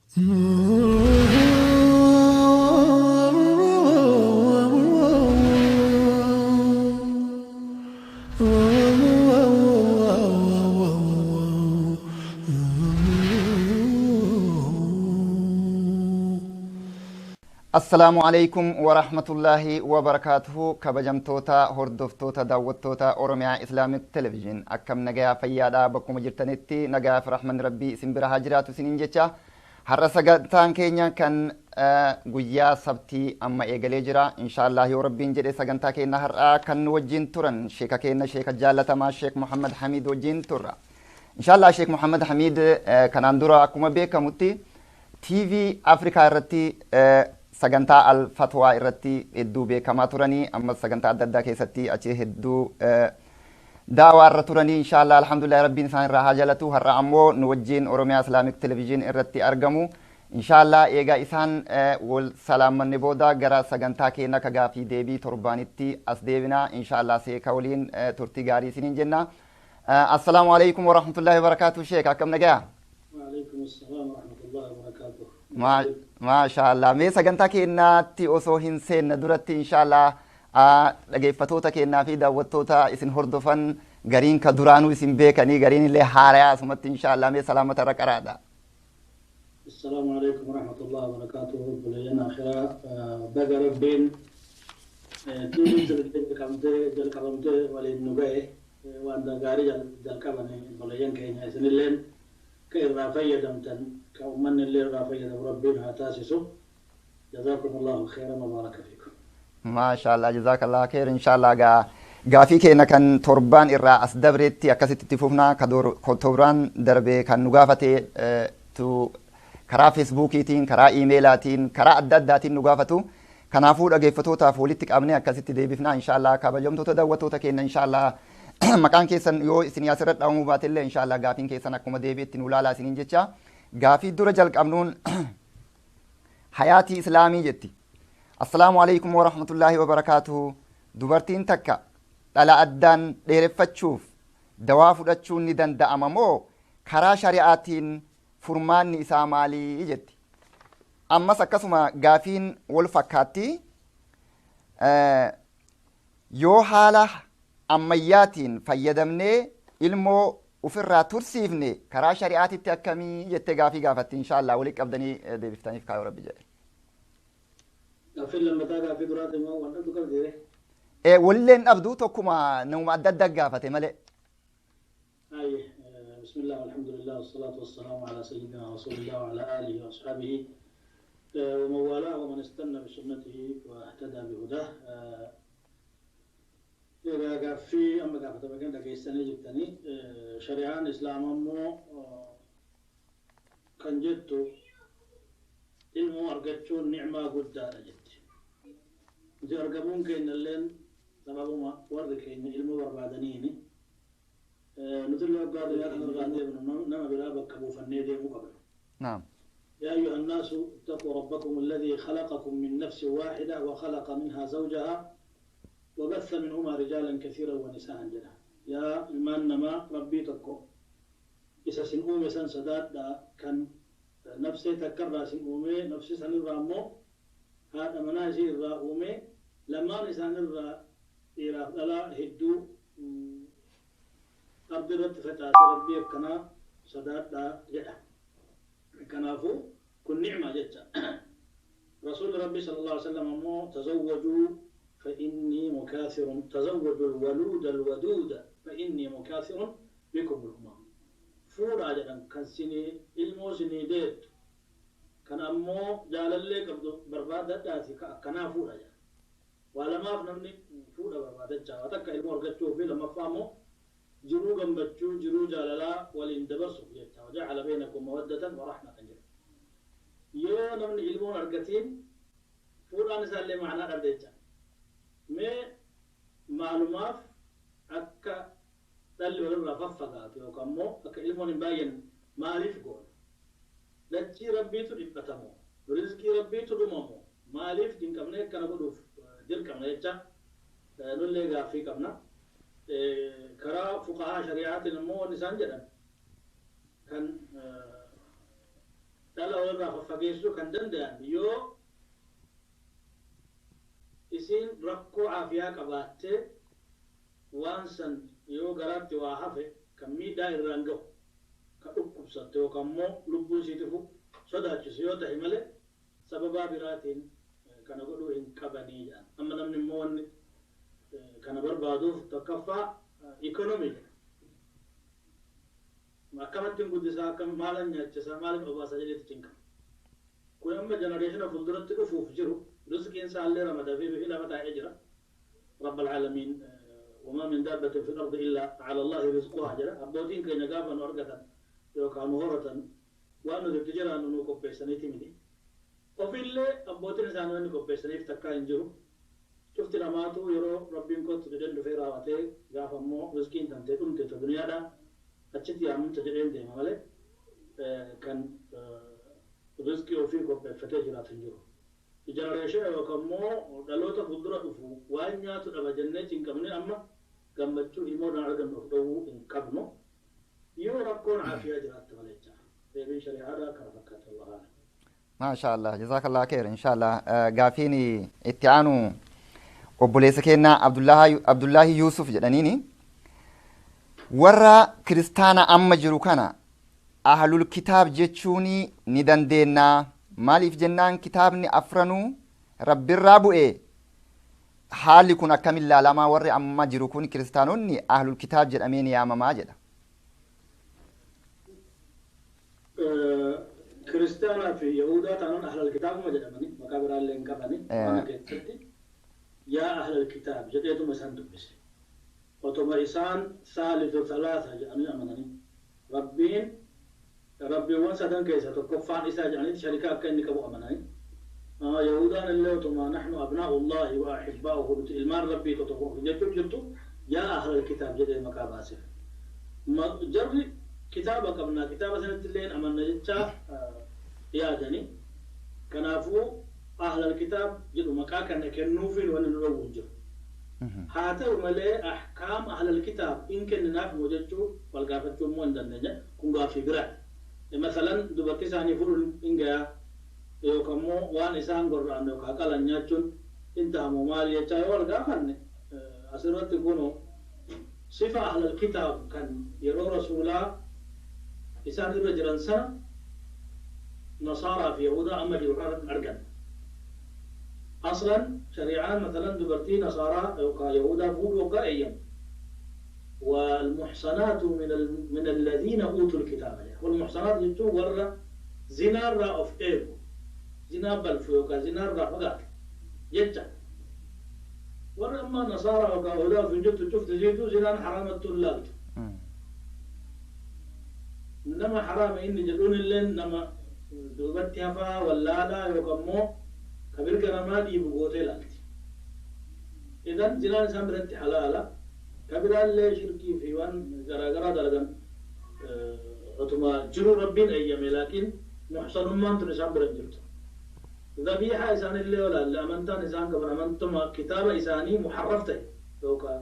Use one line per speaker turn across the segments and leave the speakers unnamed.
السلام عليكم ورحمة الله وبركاته. كبجمتوتا هردفتوتا داوتوتا أورميا إسلاميك تلفزيون أكم نجا فيادا بكم جرتنتي نجا في رحمن ربي سنبرا هجرات سنين جتا هرسا كينيا كان guyyaa sabtii amma eegalee jira. Inshaallah yoo rabbiin jedhe sagantaa keenya har'aa kan nu wajjin turan sheeka keenya sheeka jaalatamaa Sheek Muhammad Hamiid wajjin turra. Inshaallah Sheek Muhammad Hamiid kanaan dura akkuma beekamutti TV Afrikaa irratti sagantaa Al-Fatwaa irratti hedduu beekamaa turanii, ammas sagantaa adda addaa keessatti achi hedduu daawaa irra turanii. Inshaallah alhamdulillah rabbiin isaan irraa haa jaalatu. Har'a ammoo nu wajjin Oromiyaa Islaamik Television irratti argamu. Inshaallah eegaa isaan wal salaamanne booda gara sagantaa keenya ka gaafii deebii torbaanitti as deebina. Inshaallah seeka waliin turtii gaarii isiniin jenna. Assalaamu alaikum warahmatullahi wabarakaatuh. Sheek, akkam nagaya?
وعليكم السلام ورحمة الله وبركاته.
Maashaallah, mee sagantaa keenyaatti osoo hin seenne duratti inshaallah dhageeffattoota keenyaa fi daawwattoota isin hordofan gariin ka duraanuu isin beekanii gariin illee haarayaa asumatti inshaallah mee salaamata irra qaraadha.
السلام عليكم ورحمة الله وبركاته. بلينا آخرة بقى ربين تيجي جل ولين نبيه وأن دعاري جل كمني بلينا كينا سنلين كإرافية دمتن كأمن اللي رافية ربين هتاسسو. جزاكم الله خيرا وبارك فيكم.
ما شاء الله جزاك الله خير. إن شاء الله gaafii keenya kan torbaan irraa as dabreetti akkasitti itti fufna. Ka torbaan darbe kan nu gaafate tu karaa feesbuukiitiin, karaa iimeelaatiin, karaa adda addaatiin nu gaafatu. Kanaafuu dhaggeeffattootaaf walitti qabnee akkasitti deebifna inshaallah. Kabajamtoota daawwattoota keenya, inshaallah maqaan keessan yoo isin asirra dhahamuu baatellee inshaallah gaafiin keessan akkuma deebiitti nu ilaalaa isiniin jecha. Gaafii dura jalqabnuun hayaatii islaamii jetti. Assalaamu alaikum warahmatullaahi wabarakaatuhu. Dubartiin takka dhala addaan dheereffachuuf dawaa fudhachuun ni danda'ama moo karaa shari'aatiin furmaanni isaa maalii jetti. Ammas akkasuma gaafiin wal fakkaatti. Yoo haala ammayyaatiin fayyadamnee ilmoo ofirraa tursiifne karaa shari'aatitti akkamii jettee gaafii gaafatti. Inshaallah walitti qabdanii deebiftaniif kaayoo rabbi jedhe.
Gaaffiin lammataa gaaffii duraati immoo waan dhabdu qabdi.
Walilleen dhabdu, tokkuma nama adda adda gaafate malee.
أي بسم الله والحمد لله والصلاة والسلام على سيدنا رسول الله وعلى آله وأصحابه ومن والاه ومن استنى بسنته واهتدى بهداه. Egaa gaaffii amma gaafatame kan dhageessanii jirtanii, shari'aan islaamaa immoo kan jettu ilmoo argachuun nicmaa guddaadha jetti. Nuti argamuun keenya illeen sababuma warri keenya ilmoo barbaadaniini. Nuti illee waggaa addunyaa kana irraa deemnu nama biraa bakka buufannee deemuu qabna.
Naam.
يا أيها الناس اتقوا ربكم الذي خلقكم من نفس واحدة وخلق منها زوجها وبث منهما رجالا كثيرا ونساء جدا. يا إلمان نما ربي تكو إذا سن أومي سن سداد دا كان نفسي تكرر سن أومي نفسي سن الرامو هذا منازل الرا أومي لما نسان الرا إلى لا هدو أرض رت فتاة ربي كنا سداد دا جدا. كنافو كن نعمة جدا. رسول ربي صلى الله عليه وسلم أمو تزوجوا فإني مكاثر، تزوجوا الولود الودود فإني مكاثر بكم الأمم. فورا جدا كان سني ilmoo سني ديت كان أمو جال اللي قبض برباد داتي كنا فورا جدا ولما فنمني فورا برباد جا وتك ilmoo أرجتشو في لما فهموا jiruu gammachuu jiruu jaalalaa waliin dabarsuuf jecha. وجعل بينكم مودة ورحمة jedha. Yoo namni ilmoon argatiin fuudhaan isaallee macnaa dhabde jecha. Mee maalumaaf akka dhalli walirraa faffagaatu yookaan immoo akka ilmoon hin baay'anne maaliif goona? Dachii rabbiitu dhiphatamoo? Rizqii rabbiitu dhumamoo? Maaliif dinqamnee akkana godhuuf dirqamna jecha nullee gaaffii qabna. Karaa fuqahaa shari'aatiin immoo wanni isaan jedhan kan Dhala walirraa faffageessuu kan danda'an yoo isiin rakkoo aafiyaa qabaattee waan san yoo garaatti waa hafe kan miidhaa irraan gahu ka dhukkubsatte yookaan immoo lubbuu isiitifu sodaachisu yoo ta'e malee sababaa biraatiin kana godhuu hin qabanii jedhan. Amma namni immoo wanni kana barbaaduuf tokkoffaa ikonomii jedha. Akkamittiin guddisaa, akkam maalan nyaachisaa, maalin obaasaa jedheeti cinqama. Kun amma generation fuulduratti dhufuuf jiru rizqiin isaallee ramadamee fi lafa taa'ee jira. رب العالمين وما من دابة في الأرض إلا على الله رزقها jedha. Abbootiin keenya gaafa nu argatan yookaan nu horatan waan nuti itti jiraannu nu qopheessaniiti miti. Ofillee abbootiin isaanii wanni qopheessaniif takkaa hin jiru. Cufti namaatu yeroo Rabbiin kottu jedheen dhufee raawwatee gaafa immoo rizqiin tantee dhumte ta duniyaadhaa achitti yaamamta jedheen deema malee kan rizqii ofii qopheeffatee jiraatu hin jiru. Generation yookaan immoo dhaloota fuuldura dhufu waan nyaatu dhaba jennee cinqabne amma gammachuu ilmoodhaan argannu of dhowwuu hin qabnu. Yoo rakkoon aafiyaa jiraatte malee jecha. Deebiin shari'aadhaa kana fakkaata, Allah a'lam.
Maasha Allah, jazakallah khair, inshallah. Gaafiin itti aanu obboleessa keenyaa Abdullahi Yuusuf jedhaniini warra kiristaana amma jiru kana ahlul kitaab jechuun ni dandeennaa? Maaliif jennaan kitaabni afranuu rabbirraa bu'e. Haalli kun akkamin ilaalamaa? Warri amma jiru kun kiristaanonni ahlul kitaab jedhamee ni yaamamaa jedha.
Kiristaanaa fi Yahudaa taanaan ahlal kitaabuma jedhamani, maqaa biraallee hin qabani. Mana keessatti yaa ahlal kitaab jedheetuma isaan dubbise. Otoma isaan saalisu salaasa jedhanii amananii Rabbiin rabbiiwwan sadan keessa tokkoffaan isaa jedhaniiti sharika akka inni qabu amananii. Yahudaan illee otoma nahnu abnaa'u Allahi wa ahibbaa'uhu, nuti ilmaan Rabbii tokko jechuun jirtu, yaa ahlal kitaab jedhee maqaa baaseef. Jarri kitaaba qabnaa, kitaaba sanatti illee amanna jechaa yaadanii, kanaafuu ahlal kitaab jedhu maqaa kana kennuufiin wanni nu dhowwu hin jiru. Haa ta'u malee ahkaam ahlal kitaab in kenninaaf moo jechuu wal gaafachuu immoo hin dandeenya, kun gaaffii biraati. Masalan dubartii isaanii fuudhuun hin gayaa yookaan immoo waan isaan gorra'an yookaan qalan nyaachuun hin ta'amu maali jechaa yoo wal gaafanne, asirratti kunoo sifa ahlal kitaab kan yeroo rasuulaa isaan irra jiran sana nasaaraa fi yahudaa amma jiru kan arganna. Aslan shari'aan masalan dubartii nasaaraa yookaan yahudaa fuudhuu waggaa eeyyamu. والمحصنات من الذين اوتوا الكتاب، والمحصنات jechuun warra zinaarraa of eegu, zinaa balfu yookaan zinaarraa fagaatu jecha. Warra amma nasaaraa yookaan yahudaa of hin jirtu cufti siitu zinaan haraamattu hin laaltu. Nama haraama inni jedhuun illee nama duubatti hafaa wallaalaa yookaan immoo ka mirga namaa dhiibu gootee laalti. Idan zinaan isaan biratti halaala. Ka biraallee shirkii fi waan garaagaraa dalagan otuma jiru Rabbiin eeyyame, laakiin muhsanummaan tun isaan bira hin jirtu. Dhabiihaa isaanillee yoo laalle amantaan isaan qaban amantuma kitaaba isaanii muharraf ta'e yookaan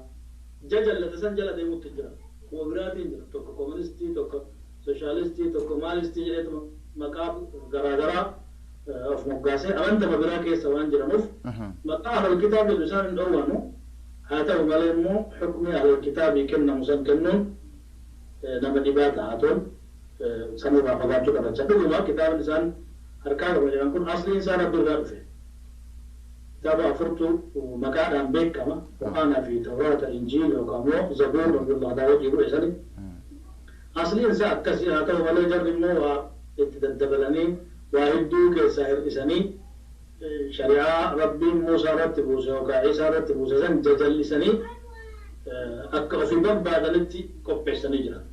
jajallate san jala deemutti jira. Kuma biraatiin jira. Tokko kooministii, tokko sooshaalistii, tokko maalistii jedheetuma maqaa garaagaraa of moggaasee amantama biraa keessa waan jiranuuf maqaa ahlul kitaab jedhu isaan hin dhoowwannu. Haa ta'u malee immoo xukmii ahlul kitaabii kennamu san kennuun nama dhibaa ta'a toon sanirraa fagaachuu qaba. Dhuguma kitaabni isaan harkaa qaba jedhan kun asliin isaa Rabbi irraa dhufe. Kitaaba afurtu maqaadhaan beekama. Qur'aanaa fi Tawraata, Injiil yookaan immoo Zabuur Nabiyullah Daawud bu'e sani. Asliin isaa akkasii, haa ta'u malee jarri immoo waa itti daddabalanii waa hedduu keessaa hir'isanii shari'aa Rabbiin Muusaa irratti buuse yookaan Iisaa irratti buuse san jajallisanii akka ofii barbaadanitti qopheessanii jiran.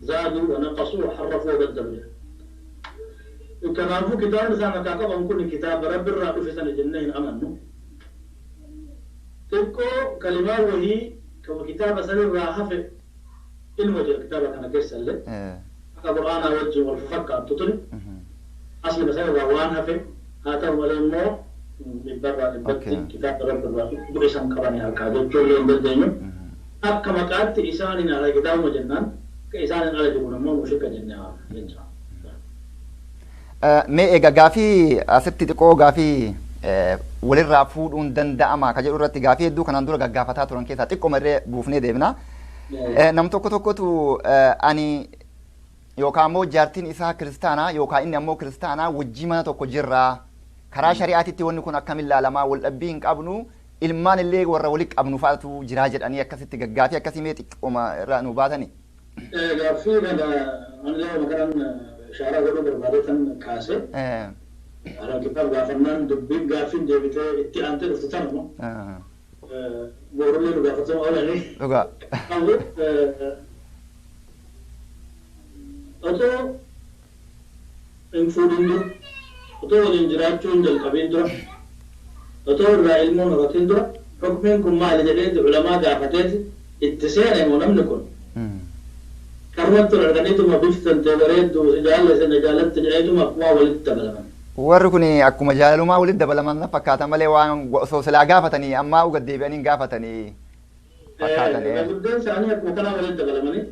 زادوا ونقصوا وحرفوا وبدلوا jedha. Kanaafuu kitaabni isaan harkaa qaban kun kitaaba Rabbi irraa dhufe sana jennee hin amannu. Xiqqoo kalimaa wahii kama kitaaba sanirraa hafe ilma jira kitaaba kana keessa illee. Akka Qur'aanaa wajjin wal fakkaattu tuni aslima sanirraa waan hafe, haa ta'u malee immoo dhibbarraa dhibbatti kitaaba Rabbi irraa bu'e san qabanii harkaa jechuu illee hin dandeenyu. Akka maqaatti isaaniin ala kitaabuma jennaan, akka isaaniin ala jiruun ammoo mushrika jennee jecha.
Mee egaa gaafii asitti xiqqoo gaafii walirraa fuudhuun danda'ama ka jedhu irratti gaafii hedduu kanaan dura gaggaafataa turan keessaa xiqqoo irree buufnee deemna. Nam tokko tokkotu ani yookaan ammoo jaartiin isaa kiristaanaa yookaan inni ammoo kiristaanaa wajjii mana tokko jirraa karaa shari'aatitti wanni kun akkamiin ilaalamaa wal dhabbii hin qabnu ilmaan illee warra walitti qabnu fa'aatu jiraa jedhanii akkasitti gaggaafii akkasii mee xiqqooma irraa nu baatani.
Gaaffii kana ani yeroo kanan ishaaraa godhuu barbaadetan kaase. Alal gaafannaan dubbiin gaaffiin deebitee itti aantee dhuftu tanuma. Boorullee nu gaafatama oolanii.
Dhugaa.
Qabu otoo hin fuudhin dura otoo waliin jiraachuu hin jalqabiin dura otoo irraa ilmoon horatiin dura hukmiin kun maali jedheeti ulamaa gaafateeti itti seene moo namni kun karumatti ol arganiituma biftan ta'e bareedduu si jaalle na jaalatte jedheetuma akkuma walitti dabalaman.
Warri kun akkuma jaalalumaa walitti dabalaman na fakkaata malee waan osoo silaa gaafatanii ammaa uga deebi'anii hin gaafatanii fakkaatan.
Guddeen isaanii akkuma kanaa walitti dabalamanii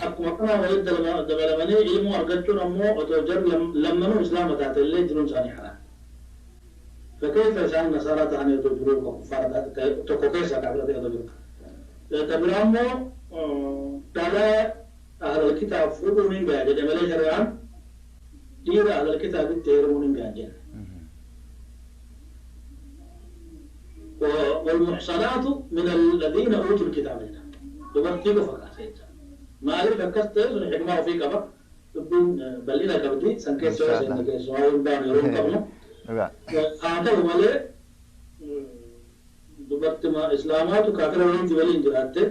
akkuma kanaa walitti dabalamanii ilmoo argachuun ammoo otoo jarri lammanuu islaama taate illee jiruun isaanii haraam. فكيف إسان نصارى تعني يدبروا كفار tokko keessa kaafira ta'e otoo jiru. Ta biraa immoo dhalaa ahlal kitaab fuudhuun hin ga'a jedhe malee shari'aan dhiira ahlal kitaabitti heerumuun hin ga'a jedhe. والمحصنات من الذين اوتوا الكتاب jedha. Dubartii qofa kaase jecha. Maaliif akkas ta'e sun xikmaa ofii qaba. Dubbiin bal'ina qabdi san keessa yoo seenne keessumaa hin baanu yeroo hin qabnu. Haa ta'u malee dubartima islaamaatu kaafira waliin waliin jiraatte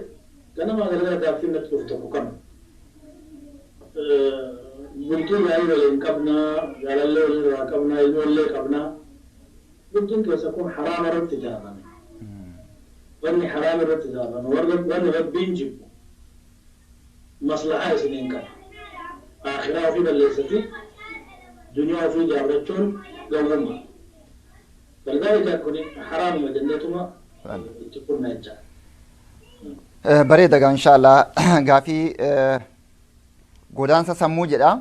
ganama galgala gaaffiin natti dhufu tokko kana. Bultii gaarii waliin qabnaa, jaalallee waliin irraa qabnaa, ilmoollee qabnaa. Bultiin keessa kun haraama irratti ijaarame. Wanni haraama irratti ijaarame, wanni rabbiin jibbu maslahaa isiniin qaba. Akhiraa ofii balleessati duniyaa ofii ijaarrachuun gowwummaa. فلذلك kun haraamuma jenneetuma itti qunna jecha.
Bareeda gaa inshaallah gaafii godaansa sammuu jedha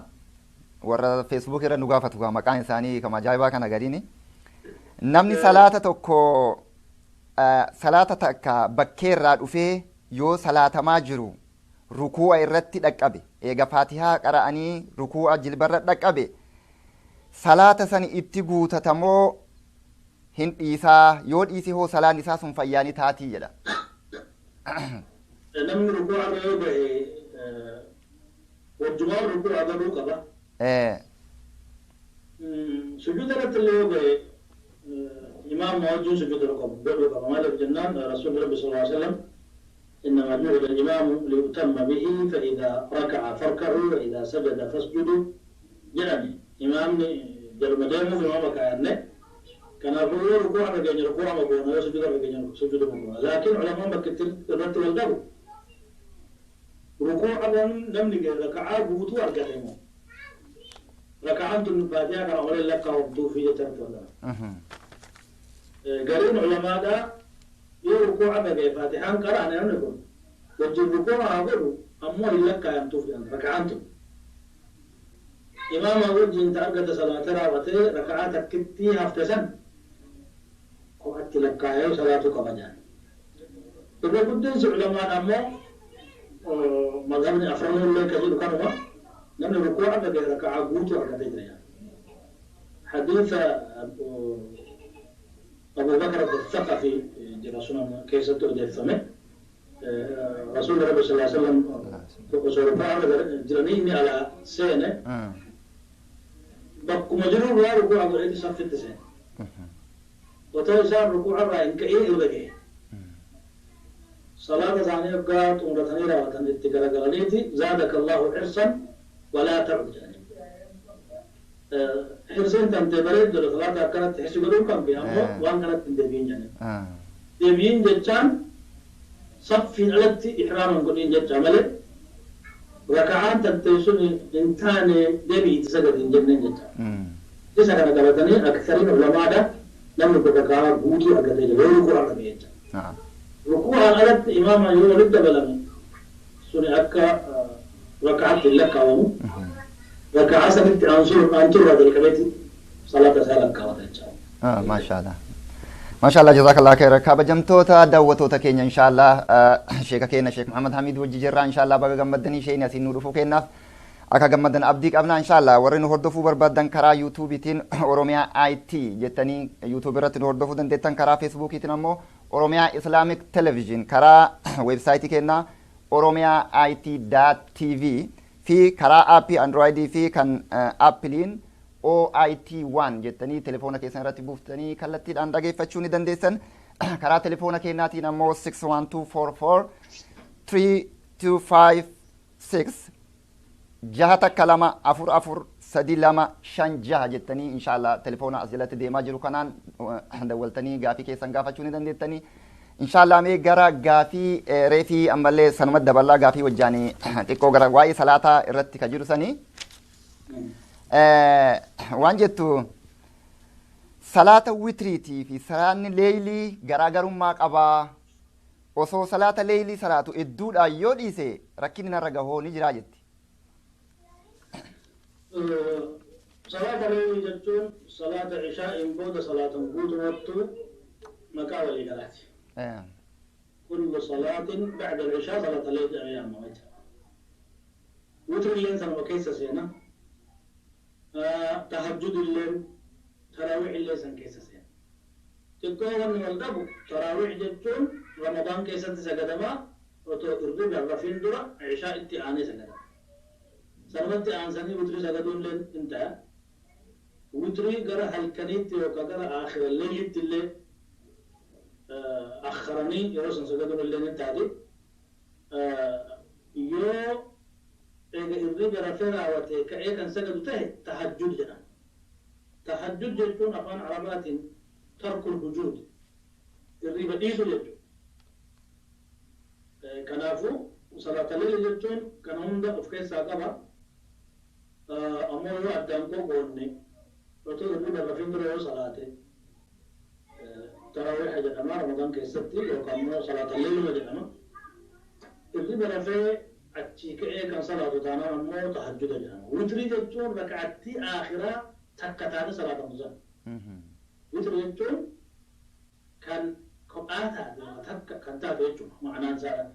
warra feesbuuk irra nu gaafatu gaa maqaan isaanii kama ajaa'ibaa kana gadiini. Namni salaata tokko salaata takka bakkeerraa dhufee yoo salaatamaa jiru rukuu'a irratti dhaqqabe eega faatihaa qara'anii rukuu'a jilbarra dhaqqabe salaata san itti guutatamoo hin dhiisaa yoo dhiise hoo salaan isaa sun fayyaanii taatii jedha.
Namni rukuu'a irra yoo gahe wajjumaan rukuu'a galuu qaba. Sujuuda irratti illee yoo gahe imaamuma wajjin sujuuda godhuu qaba. Maaliif jennaan rasuulli rabbi sallallahu alaihi wasallam إنما جعل الإمام ليؤتم به فإذا ركع فاركعوا وإذا سجد فاسجدوا jedhani imaamni jaluma deemuuf imaama kaa'anne kanaafuu yoo rukuu'a irra geenye rukuu'a goona yoo sujuuda irra geenye sujuuda goona laakiin ulamaan bakka irratti wal dhabu rukuu'a namni ga'e raka'aa guutuu argate moo raka'aan tun faatihaa kana olee lakkaa'amtuu fi jecha irratti wal dhaba. Gariin ulamaadhaa yoo rukuu'a irra ga'e faatihaan qara'an namni kun wajjin rukuu'a haa godhu ammoo hin lakkaa'amtuuf jedhan raka'aan tun. Imaama wajjin ta argate salaata raawwatee raka'aa takkittii hafte san kophaatti lakkaa'ee salaatuu qaba jedhan. Irra guddinsi ulamaan ammoo mazhabni afranullee ka jedhu kanuma namni rukuu'a irra ga'e raka'aa guutuu argatee jira jedhan. Hadiisa Abu Bakr al-Thaqafi jira sunan keessatti odeeffame. Rasuulli Rabbi sallallahu alaihi wasallam osoo rukuu'a irra jiranii inni alaa seene bakkuma jiru irraa rukuu'a godheeti saffitti seene. Otoo isaan rukuu'a irraa hin ka'in irra gahe. Salaata isaanii waggaa xumuratanii raawwatan itti garagalaniiti zaadaka Allahu hirsan walaa ta'ud jedhanii. Hirsiin tantee bareedduudha salaata akkanatti hirsi godhuu kan fi ammoo waan kanatti hin deebiin jedhanii. Deebiin jechaan saffiin alatti ihraaman godhin jecha malee raka'aan tantee sun hin taane deebi'itti sagadi hin jenneen jecha. Isa kana qabatanii aksariin ulamaadha namni kun raka'aa guutuu argatee jira yoo rukuu'aan dhabe jecha. Rukuu'aan alatti imaama yoo walitti dabalame suni akka raka'aatti hin lakkaawamu. Raka'aa sanitti aanturraa jalqabeeti salaata isaa lakkaawata jechaadha.
Maashaallah. Maashaallah, jazakallah khaira. Kabajamtoota daawwattoota keenya, inshaallah sheeka keenya Sheek Muhammad Hamid wajji jirra. Inshaallah baga gammaddanii, isheen asiin nu dhufuu kennaaf akka gammaddan abdii qabna. Inshaallah warri nu hordofuu barbaadan karaa yuutuubiitiin Oromiyaa IT jettanii yuutuub irratti nu hordofuu dandeettan, karaa feesbuukiitiin ammoo Oromiyaa Islamic Television, karaa weebsaayitii keenyaa Oromiyaa IT TV fi karaa aappii Androidii fi kan aappiliin OIT 1 jettanii telefoona keessan irratti buuftanii kallattiidhaan dhageeffachuu ni dandeessan. Karaa telefoona keenyaatiin ammoo 61244 3256, 612443256 jettanii inshaallah telefoona as jalatti deemaa jiru kanaan dawwaltanii gaafii keessan gaafachuu ni dandeettanii. Inshaallah mee gara gaafii reefii ammallee sanuma daballaa, gaafii wajjaanii xiqqoo gara waa'ee salaataa irratti ka jiru sanii. Waan jettu, salaata witriitii fi salaanni leeylii garaagarummaa qabaa. Osoo salaata leeylii salaatu hedduudhaan yoo dhiise rakkinni narra gahoo ni jiraa jetti.
Salaata leeylii jechuun salaata ishaa'iin booda salaatan guutumattu maqaa walii galaati. كل صلاة بعد العشاء صلاة الليل أيام. وتر الليل سنة كيسة سينا، تهجد الليل، تراويح الليل سن كيسة سينا. Xiqqoo wanni wal dhabu, taraawix jechuun Ramadaan keessatti sagadamaa, otoo irriba rafiin dura ishaa itti aanee sagadama. Sanumatti aansanii witrii sagaduun illee hin ta'a. Witrii gara halkaniitti yookaan gara aakhira leeylitti illee akharanii yeroo san sagaduun illee ni taati. Yoo eega irriba rafee raawwate ka'ee kan sagadu ta'e tahajjud jedhama. Tahajjud jechuun afaan Arabaatiin tarkul hujuud, irriba dhiisu jechuudha. Kanaafuu salaata leeyli jechuun kana hunda of keessaa qaba. Ammoo yoo addaan qoqqoodne, otoo irriba rafin dura yoo salaate taraawiixa jedhama Ramadaan keessatti, yookaan immoo salaata leeyluma jedhama. Irriba rafee achii ka'ee kan salaatu taanaan ammoo tahajjuda jedhama. Witrii jechuun raka'attii aakhiraa takka taate salaatamu sana. Witrii jechuun kan kophaa taate, takka kan taate jechuudha ma'anaan isaa.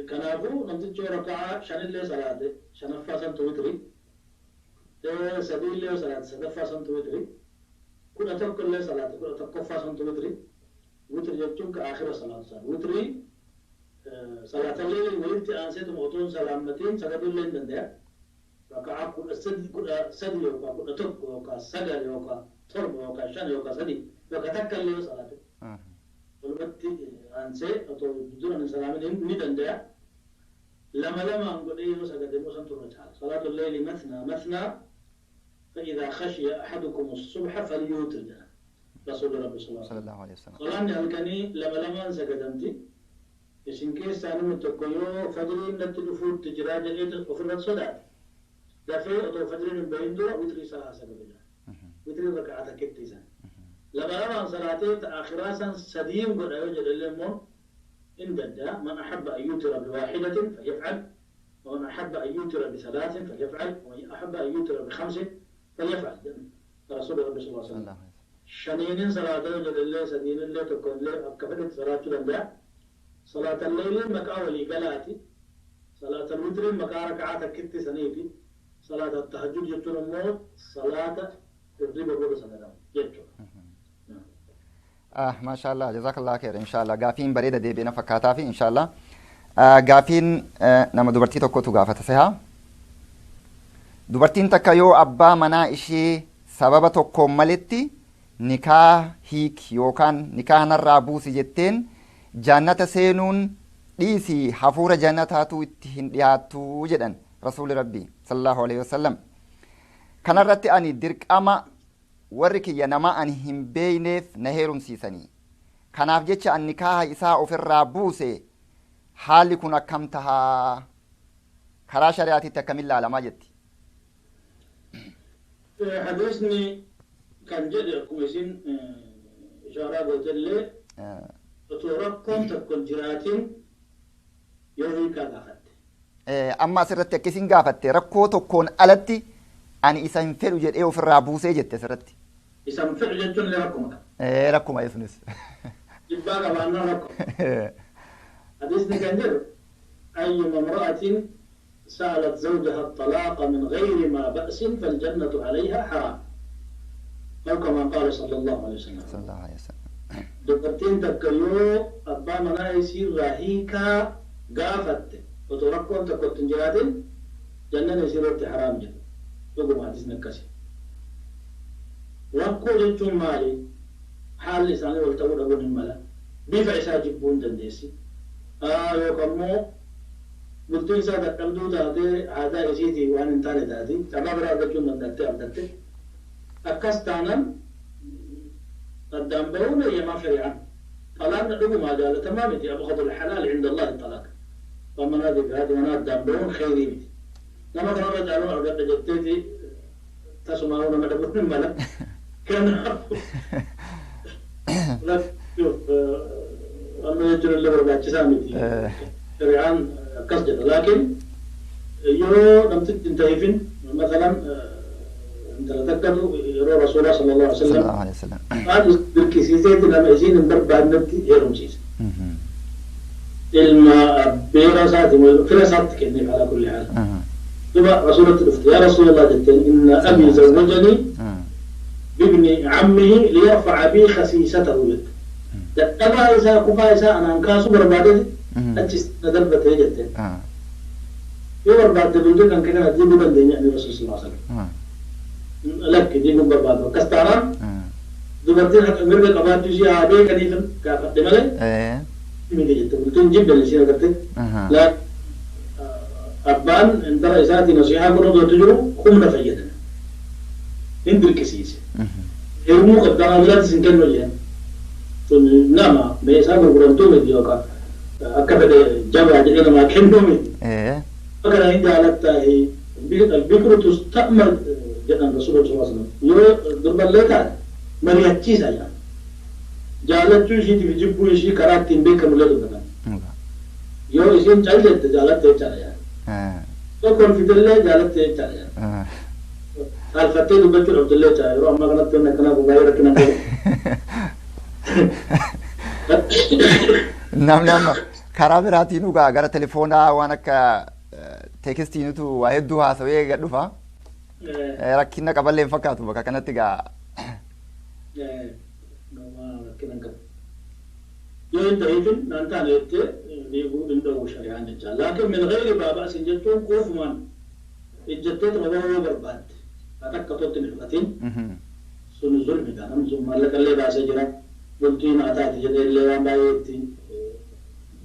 Kanaafuu namtichi yoo raka'aa shanillee salaate shanaffaa santu witrii. Sadiillee yoo salaate sadaffaa santu witrii. 11 illee salaate 11ffaa santu witrii. Witrii jechuun ka aakhira salaatu sana. Witrii salaatallee walitti aanseetuma otoo hin salaammatiin sagaduu illee hin danda'a. Raka'aa 13, 13 yookaan 11 yookaan 9 yookaan 7 yookaan 5 yookaan 3 yookaan takka illee yoo salaate walumatti aansee otoo dura hin salaamin ni danda'a. Lama lamaan godhee yoo sagade immoo santu irra caala. صلاة الليل مثنى مثنى فإذا خشي أحدكم الصبح فليوتر jedha رسول ربي صلى الله عليه
صلى
وسلم.
الله عليه وسلم.
Salaanni halkanii lama lamaan sagadamti. Isin keessaa namni tokko yoo fajriin natti dhufuutti jiraa jedhee ofirratti sodaate, dafee otoo fajriin hin bahin dura witrii isaa haa sagadu jedha. Witrii raka'aa takkitti isan. Lama lamaan salaatee ta akhiraa san sadiin godha yoo jedhe immoo in danda'a. من أحب أن يوتر بواحدة فليفعل، ومن أحب أن يوتر بثلاث فليفعل، ومن أحب أن يوتر بخمس فليفعل رسول ربي صلى الله عليه
صلى
وسلم.
الله عليه وسلم.
Shaniinin salaata yoo jedhe, sadiin illee, tokko illee, akka fedhetti salaachuu danda'a. Salaata leeyliin maqaa walii galaati. Salaata witriin maqaa raka'aa takkitti saniiti. Salaata tahajjud jechuun immoo salaata hirriba booda sagadamu jechuudha.
Ah, maashaallah, jazakallah khair. Inshaallah gaafiin bareeda deebiina fakkaataa fi inshaallah gaafiin nama dubartii tokkotu gaafata seha. Dubartiin takka yoo abbaa manaa ishee sababa tokkoon maletti nikaa hiiki yookaan nikaa narraa buusi jetteen, jannata seenuun dhiisii hafuura jannataatu itti hin dhiyaattu jedhan rasuuli rabbii sallallahu alaihi wasallam. Kanarratti ani dirqama warri kiyya nama ani hin beeyneef na heerumsiisanii. Kanaaf jecha ani nikaaha isaa ofirraa buuse, haalli kun akkam tahaa? Karaa shari'aatitti akkamin laalamaa jetti.
Hadiisni kan jedhe, akkuma isin ishaaraa gootellee, otoo rakkoon tokko hin jiraatin yoo hiikaa gaafatte.
Amma asirratti akka isin gaafatte rakkoo tokkoon alatti Ani isa hin fedhu jedhee ofirraa buusee jette asirratti.
Isa hin fedhu jechuun illee rakkuma.
Rakkuma sunis.
Jibbaa qabaannaa rakkuma. Hadiisni kan jedhu أيما امرأة سألت زوجها الطلاق من غير ما بأس فالجنة عليها حرام أو كما قال صلى الله عليه وسلم.
صلى الله عليه وسلم.
Dubartiin takka yoo abbaa manaa isii irraa hiikaa gaafatte otoo rakkoon tokko itti hin jiraatin jannana isii irratti haraam jedhu. Dhuguma hadiisni akkasi. Rakkoo jechuun maali? Haalli isaanii wal ta'uu dhabuun hin mala. Bifa isaa jibbuu hin dandeessi. Yookaan immoo bultiin isaa dadhabduu taatee aadaa isiitii waan hin taane taate carraa biraa argachuu hin dandattee abdatte. Akkas taanaan addaan bahuun eeyyamaa shari'aan. Xalaaqni dhugumaa jaalatamaa miti. Abghadul halaal inda Allahi xalaaq. Waan manaa fi haati manaa addaan bahuun kheyrii miti. Nama kanarra caaluun argadha jetteeti tasumaa nama dhabuun hin mala. Kanaafuu amma jechuun illee barbaachisaa miti. Shari'aan akkas jedha. Laakiin yeroo namtichi hin ta'ifin masalan intala takkatu yeroo rasuulaa sallallahu alaihi wasallam waan dirqisiiseeti nama isiin hin barbaadnetti heerumsiise. Ilma abbeera isaati fira isaatti kenneef alaa kulli haal. Duba rasuulatti dhufte yaa rasuulallah jetteen inna abii zawwajanii bibni cammihi liyarfaca bii khasiisatahu jette. Dadhabaa isaa kufaa isaa anaan kaasuu barbaadeti achi na darbatee jetteen. Yoo barbaadde bultii kan kana diiguu dandeenya inni rasuul sallallahu alaihi wasallam. Lakki diiguun barbaadu akkas taanaan dubartiin haqa mirga qabaachuu ishee haa beekaniif gaafadhe malee miti jette bultiin jibban ishee agarte. Abbaan intala isaatii nasihaa godhuu dootu jiru humna fayyadame. Hin dirqisiise. Heerumuu qabdaa biraatti sin kennu jeen. Nama meeshaa gurguramtuu miti yookaan akka fedhe jabaa jedhee namaa kennuu miti. Akka kana hin jaalattaa bikru tusta'mar jedhan rasuula sallallahu alaihi wasallam. Yoo durballee taate mari'achiisa jedhan. Jaalachuu ishiitiif jibbuu ishii karaa ittiin beekamullee dubbatan. Yoo isiin cal jette jaalatte jechaadha jedhan. Yoo kolfitellee jaalatte jechaadha jedhan. Saalfattee dubbachuu dhabdullee jechaadha. Yeroo ammaa kanatti wanni akkanaa kun baay'ee rakkina qabu.
Namni amma karaa biraatiin dhugaa gara telefoonaa waan akka teekstiinutu waa hedduu haasawee gad dhufa. Rakkina qaballee hin fakkaatu bakka kanatti gaa.
Rakkina hin qabu. Yoo hin ta'ifin naan taane jettee diiguu hin dhowwu shari'aan jecha. Laakiin min ghayri baaba'asin jechuun kuufumaan ijjattee tuma bahuu yoo barbaadde haa takka totti hin hir'atin sun zulmidha. Namni sun maallaqa illee baasee jira. Bultii maataati jedhee illee waan baay'ee itti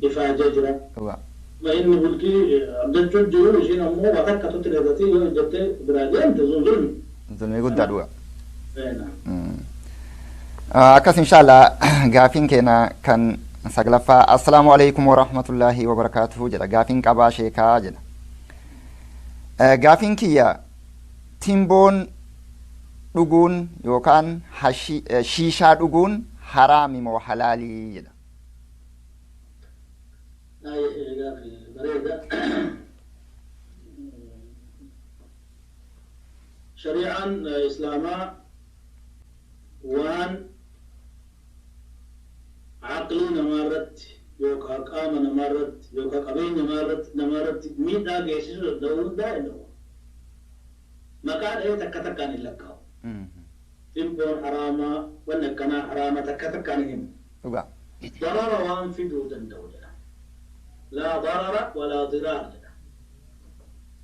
ifaajee jira. Ma inni bultii abdachuu jiru ishiin ammoo waa takka totti hin hir'atin yoo ijjattee biraa deemte sun zulmi.
Zulmii guddaa dhuga. Akkas inshallah gaafiin keenya kan saglaffaa assalaamu alaikum warahmatullaahi wabarakaatuhu jedha. Gaafiin qabaa sheekaa jedha. Gaafiin kiyya timboon dhuguun yookaan shiishaa dhuguun haraami moo halaalii jedha.
Gaafii bareeda. Shari'aan Islaamaa waan aqlii namaa irratti yookaan qaama namaa irratti yookaan qabeenya namaa irratti miidhaa geessisuu danda'u hundaa hin dhowwa. Maqaa dhahee takka takkaan hin lakkaa'u. Timboon haraamaa wanni akkanaa haraama takka takkaan hin himu. Darara waan fiduu danda'u jedha. Laa darara walaa diraar jedha.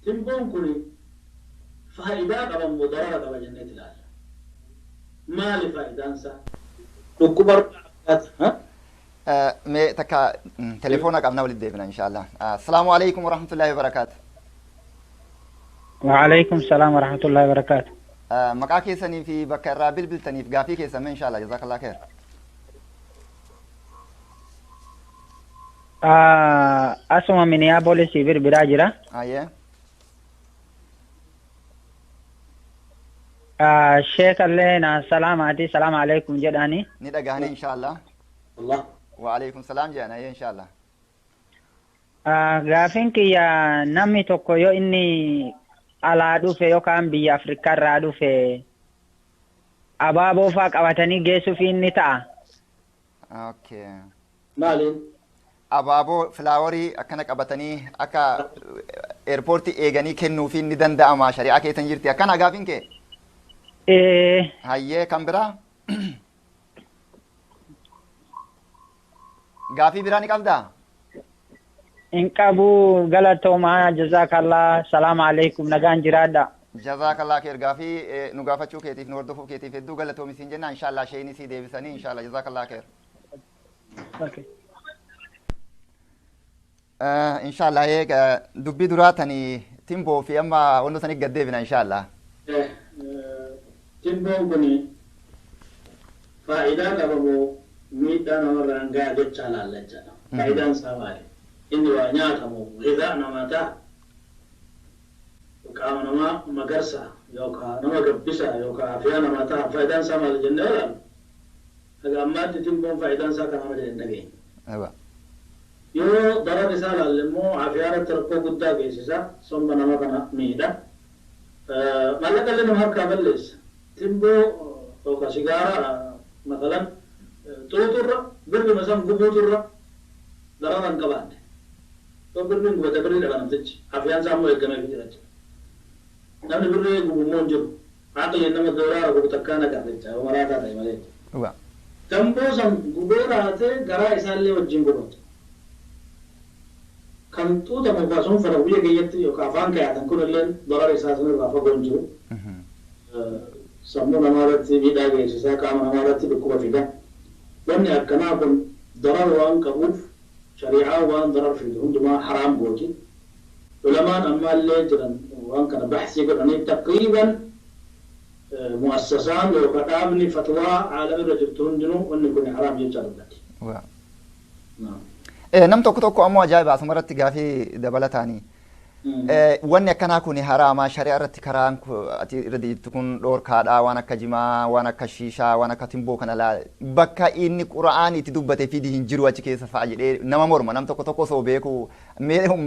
Timboon kun faayidaa qaba moo darara qaba jenneeti ilaalla. Maali faayidaan isaa? Dhukkuba irraa
Mee takka telefoona qabna walitti deebina inshallah. Assalaamu alaikum warahmatullaahi wabarakaatu.
وعليكم السلام ورحمة الله وبركاته.
Maqaa keessanii fi bakka irraa bilbiltaniif gaafii keessan mee inshallah jazakallah khair.
Asuma Minneapolis bilbilaa jira.
Ayyee.
Sheek illee na salaamaati salaam alaikum jedhani.
Ni dhagahanii inshallah.
Allah.
Wa alaikum salaam jedhan ayyee inshallah.
Gaafiin kiyya namni tokko yoo inni Alaa dhufe yookaan biyya Afrikaarraa dhufe abaaboo faa qabatanii geessuufiin ni ta'a.
Okay.
Maaliin?
Abaaboo filaaworii akkana qabatanii akka eerpoortii eeganii kennuufiin ni danda'ama shari'aa keessa hin jirti. Akkana gaafiin kee?
Ee.
Hayyee kan biraa? Gaafii biraa ni qabdaa?
Hin qabu galatoomaa jazaakallah salaamu alaikum nagaan jiraadha.
Jazaakallah kheer gaafii nu gaafachuu keetiif nu hordofuu keetiif hedduu galatoomi siin jenna inshallah sheeyni sii deebisanii inshallah jazaakallah kheer.
Okay.
Inshallah eega dubbii duraa tani timboo fi amma wantoota sanii gad deebina inshallah.
Timboon kun faayidaa qaba moo miidhaa namarraan gahaa jechaa laalla jechaadha. Faayidaan isaa maali? Inni waa nyaatamu ghidhaa namaa ta'a. Qaama namaa magarsa yookaan nama gabbisa yookaan afiyaa namaa ta'a. Faayidaan isaa maali jennee ilaallu. Haga ammaatti timboon faayidaan isaa kana malee hin dhageenye. Yoo darar isaa ilaalle immoo afiyaa irratti rakkoo guddaa geessisa. Somba nama kana miidha. Maallaqa illee nama harkaa balleessa. Timboo yookaan sigaaraa masalan xuuxurra birrima san gubuuturra darara hin qabaanne. Yoo birriin gubate birrii dhaba namtichi. Afiyaan isaa immoo eeggamee jira jechuudha. Namni birrii gubu immoo hin jiru. Aqliin nama doolaara gubu takkaa nagaa jecha yoo maraataa ta'e malee. Tamboo san gubee raatee garaa isaallee wajjin gubatu. Kan xuuxamu yookaan sun fedha biyya keenyatti yookaan afaan kayaatan kun illee darara isaa sanirraa fagoo hin jiru. Sammuu namaa irratti miidhaa geessisaa qaama namaa irratti dhukkuba fida. Wanni akkanaa kun darar waan qabuuf shari'aa waan darar fidu hundumaa haraam gooti. Ulamaan ammaallee jiran waan kana baxsii godhanii taqriiban mu'assasaan yookaan dhaabni fatwaa aalama irra jirtu hundinuu wanni kun haraam jechaa dubbatti.
Nam tokko tokko ammoo ajaa'iba asumarratti gaafii dabalataanii. Wanni akkanaa kun haraama shari'aa irratti karaan ati irra deemtu kun dhoorkaadha waan akka jimaa waan akka shiishaa waan akka timboo kana laa bakka inni qura'aan itti dubbate fidi hin jiru achi keessa fa'a jedhee nama morma nam tokko tokko osoo beeku